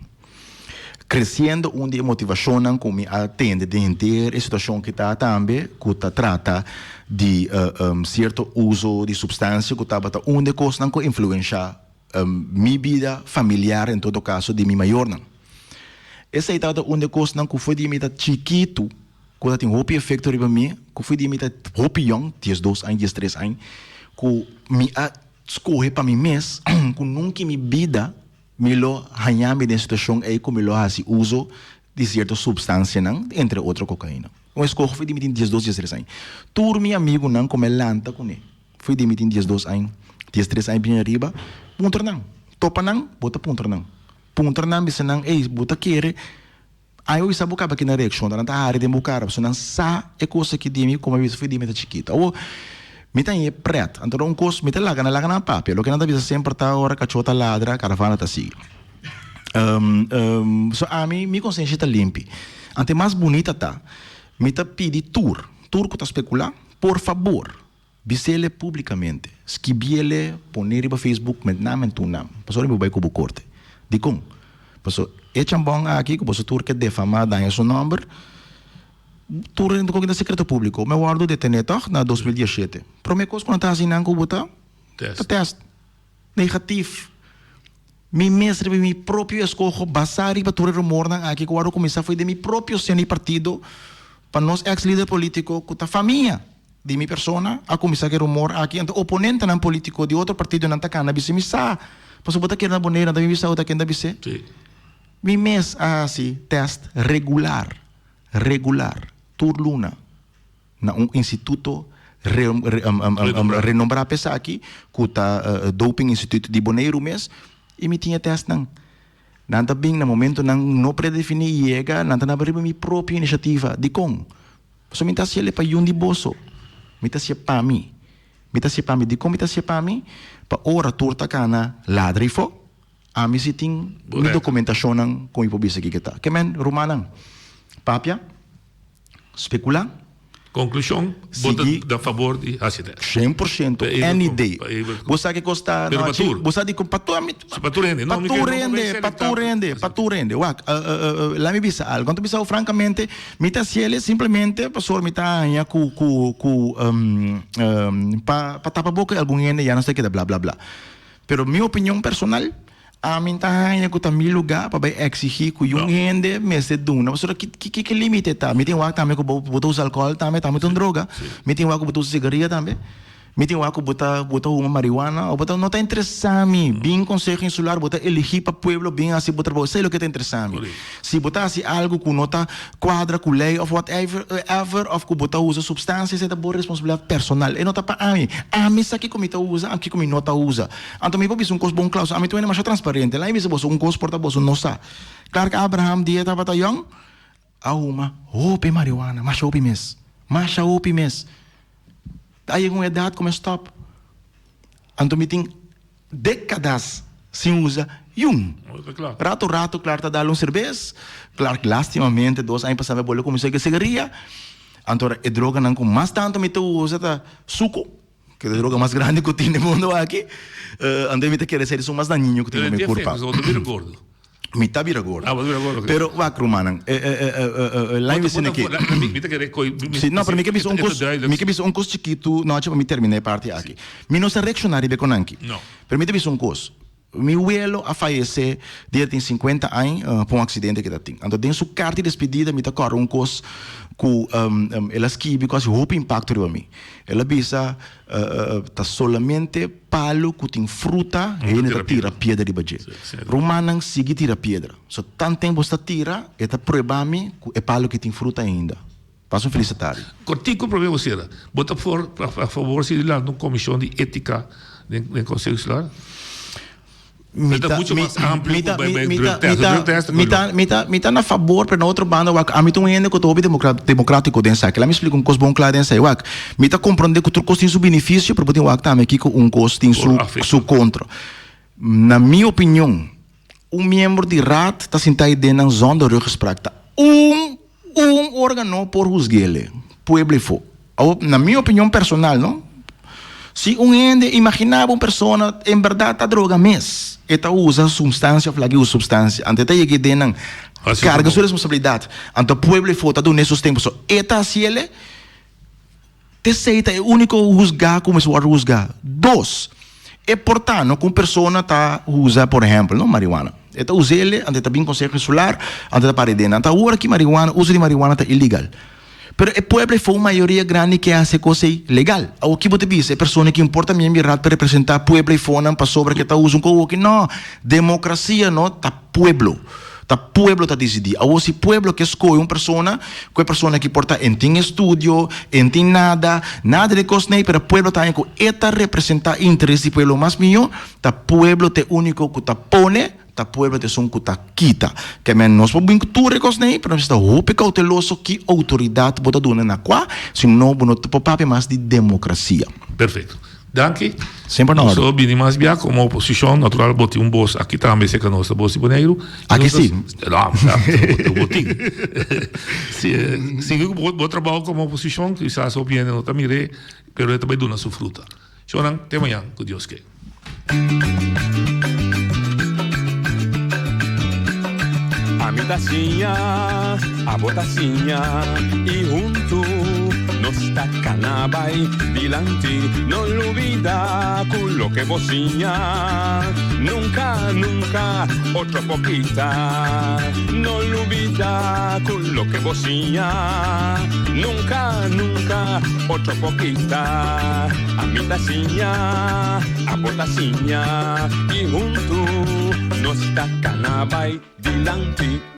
Kresiendo un di e motivashonnan ku mi a tende den henter e situashon ki ta tambe ku ta trata di sierto uso di supstansia ku tabata un di e kosnan ku a influenshá mi bida familiar en todo kaso di mi mayornan. Esei tabata un di e kosnan ku for di mi ta chikitu ku ta tin hopi efekto riba mi, ku for di mi ta hopi yòn, 12 aña, 13 aña, ku mi a skohe pa mi mes ku nunka mi bida mi lo haña mi den situashon ei ku mi lo hasi uso di sierto supstansianan, entre otro kokaina. Un eskoho for di mi tin 12, 13 aña. Tur mi amigunan ku mi a lanta kuné for di mi tin 12 aña, 13 aña bin ariba, puntra nan, topa nan, bo ta puntra nan. Puntra nan, bisa nan, Ey, bo ta kere? Ai bo bisa bo kaba kina reakshon ta, nan ta hari den bo kara, pasobra nan sa e kos aki di mi, komo a bisa for di mi ta chikito. Awor, mi ta haña e prèt, anto un kos mi ta laga nan laga nan papia, loke nan ta bisa semper ta ora kachó ta ladra, karavana ta sigui. So ami, mi konsensha ta limpi. Anto e mas bunita ta, mi ta pidi tur, tur ku ta spekulá, por fabor, Bis'ele publicamente, skibi'ele, pon'e riba Facebook met nam en tur nam, pasobra mi bo bai ku bo korte. Dikon? Paso e chambon aki ku boso tur ke defamá, daña su nòmber, tur hende ku ta sekreto públiko, mi a wòrdu detené tòg na 2017. Promé kos ku nan ta hasi nan ku bo ta ta tèst. Negatif. Mi mes riba mi propio eskoho basá riba tur e rumornan aki ku wòrdu kuminsá fo'i den mi propio seno di partido pa nos eks lider polítiko ku ta famia di mi persona a kuminsá ku e rumor aki. Anto oponentenan polítiko di otro partidonan ta kana bisa mi sa pasobra bo ta kere na Boneiru nan ta bin bisa bo ta kende a bis'é. Mi mes a hasi tèst regular, regular, tur luna. Na un instituto renombrá pa esaki, ku ta Doping Instituut di Boneiru mes, i mi tin e tèstnan. Nan ta bin na momentonan no predefiní i yega, nan ta naba riba mi propio inisiativa. Dikon? Pasobra mi ta hasiel e pa yun di boso. Mi ta hasié pa mi. Mi ta hasié pa mi. Dikon mi ta hasié pa mi? Pa ora tur ta kana ladra ifó, ami si tin mi dokumentashonnan ku mi por bisa kiko ta. Ke men, rumannan, papia. Speculá. Conclusion, bo ta na favor di haci test. 100%, any day. Bo sa kico sta Pero pa tur. Bo sa di pa tur ami. Si pa tur hende. Pa tur hende, pa tur hende, pa tur hende. Wak, laat mi bisa algo. Anto bisa bo francamente, mi ta haciele simplemente pasobra mi ta haña cu cu cu pa pa tapa boca di algun hende ya nos ta keda bla bla bla. Pero mi opinion personal. Ami ta haña ku ta mi lugá pa bai eksigí ku yun hende mester duna. Pasobra ki ki ki límite ta? Mi tin wak tambe ku bo bo ta usa alkohòl tambe, tambe ta un droga. Mi tin wak ku bo ta usa sigaria tambe. Mi tin wak ku bo ta bo ta huma marihuana o bo ta no ta interesá mi. Bin Konseho Insular bo ta eligí pa pueblo bin hasi bo trabou. Esei loke ta interesá mi. Si bo ta hasi algu ku no ta kuadra ku lei òf whatever ever òf ku bo ta usa supstansia esei ta bo responsabilidat personal. E no ta pa ami. Ami sa kiko mi ta usa, kiko mi no ta usa. Anto mi por bisa un kos bon kla, ami ta un hende masha transparente. Laat mi bisa boso un kos por ta boso no sa. Clark Abraham dia e tabata yòn, a huma hopi marihuana, masha hopi mes, masha hopi mes. A yega un edat ku mi a stòp. Anto mi tin dékadas sin usa yun. Rato rato Clark ta dal un serbes. Clark lastimamente dos aña pasá mi a bolbe kuminsá ku e sigaria. Anto e droganan ku mas tantu mi ta usa ta suku. Ke ta droga mas grandi ku tin den mundo aki. Anto mi ta kere ser esun mas dañino ku tin na mi kurpa. Bo ta bira gordo. Mi ta bira gordo. Ah, bo ta bira gordo. Pero wak rumannan, laat mi bisa aki. Mi ta kere koi. Si, no, pero mi ke bisa un kos, mi ke bisa un kos chikitu nochi pa mi termina e parti aki. Mi no sa reakshoná riba e konanki. No. Pero mi ta bisa un kos. Mi welo a fayesé dia tin 50 añ pa un aksidente ke ta tin. Anto den su karta di despedida mi ta kòrda un kos ku el a skibi ku a hasi hopi impakto riba mi. El a bisa, Ta solamente palu ku tin fruta hende ta tira piedra riba dje. Rumannan sigui tira piedra. So tanten bo sta tira e ta prueba mi ku e palu ke tin fruta ainda. Pasa un felis tardi. Kortico prome bo sera. Bo ta for a favor si di lanta un comision di etica den Conseho Insular? Mi ta mucho mas amplio cu bay bay drug test. Drug test Mi ta mi ta mi ta na favor pero na otro banda wak ami ta un hende cu ta hopi democratico den esaki. Laat mi splica un cos bon cla den esaki. Wak mi ta comprende cu tur cos tin su beneficio pero bo tin wak tambe kico un cos tin su su contra. Na mi opinion un miembro di raad ta sinta ahi den nan zonder ruggespraak ta un Un organo por huzguele, pueblo efo. Awor, na mi opinion personal, no, si un hende, imagina bo un persona en berdad ta droga mes, e ta usa substancia of laga e usa substancia, anto e ta yega den nan carga su responsabilidad, anto pueblo efo ta dun'e sosten pasobra e ta haciele, T'esei ta e úniko husgá ku mester wòrdu husgá. Dos, e por ta no ku un persona ta usa, por ehèmpel, no, marihuana. E ta us'ele, anto e ta bin Konseho Insular, anto e ta para den. Anto awor aki marihuana, uso di marihuana ta ilegal. Pero e pueblo ei for un mayoria grandi ke hasi e kos ei legal. Awor ki bo ta bisa? E persona ki importa miembro di raad pa representa pueblo ei fonan pasobra ke ta usa un kowoki? No! Demokrasia no ta pueblo. Ta pueblo ta disidí. Awor si pueblo ke skohe un persona, ku e persona ki por ta en tin estudio, en tin nada, nada di e kosnan ei, pero pueblo ta haña ku e ta representa interes di pueblo mas mihó, ta pueblo ta e úniko ku ta pone. Ta pueblo ta esun ku ta kita. Ke men nos por bin ku tur e kosnan ei, pero nos mester ta hopi kouteloso ki outoridat bo ta duna na kua, si no bo no ta por papia mas di demokrasia. Perfecto. Danki. Semper na Nos orde. lo bini mas bia komo oposishon. Natural bo tin un bos aki tambe serka nos ta bos di Boneiru. Aki si. No, bo bo tin. Si, sigui ku bo bo trabou komo oposishon, kisas hopi hende no ta mir'é, pero e ta bai duna su fruta. Shownan, te mañan ku Dios ke. Ami ta siña, abo ta siña i huntu nos ta kana bai dilanti. No lubida ku loke bo siña nunka, nunka otro por kita. No lubida ku loke bo siña nunka, nunka otro por kita. Ami ta siña, abo ta siña i huntu nos ta kana bai dilanti.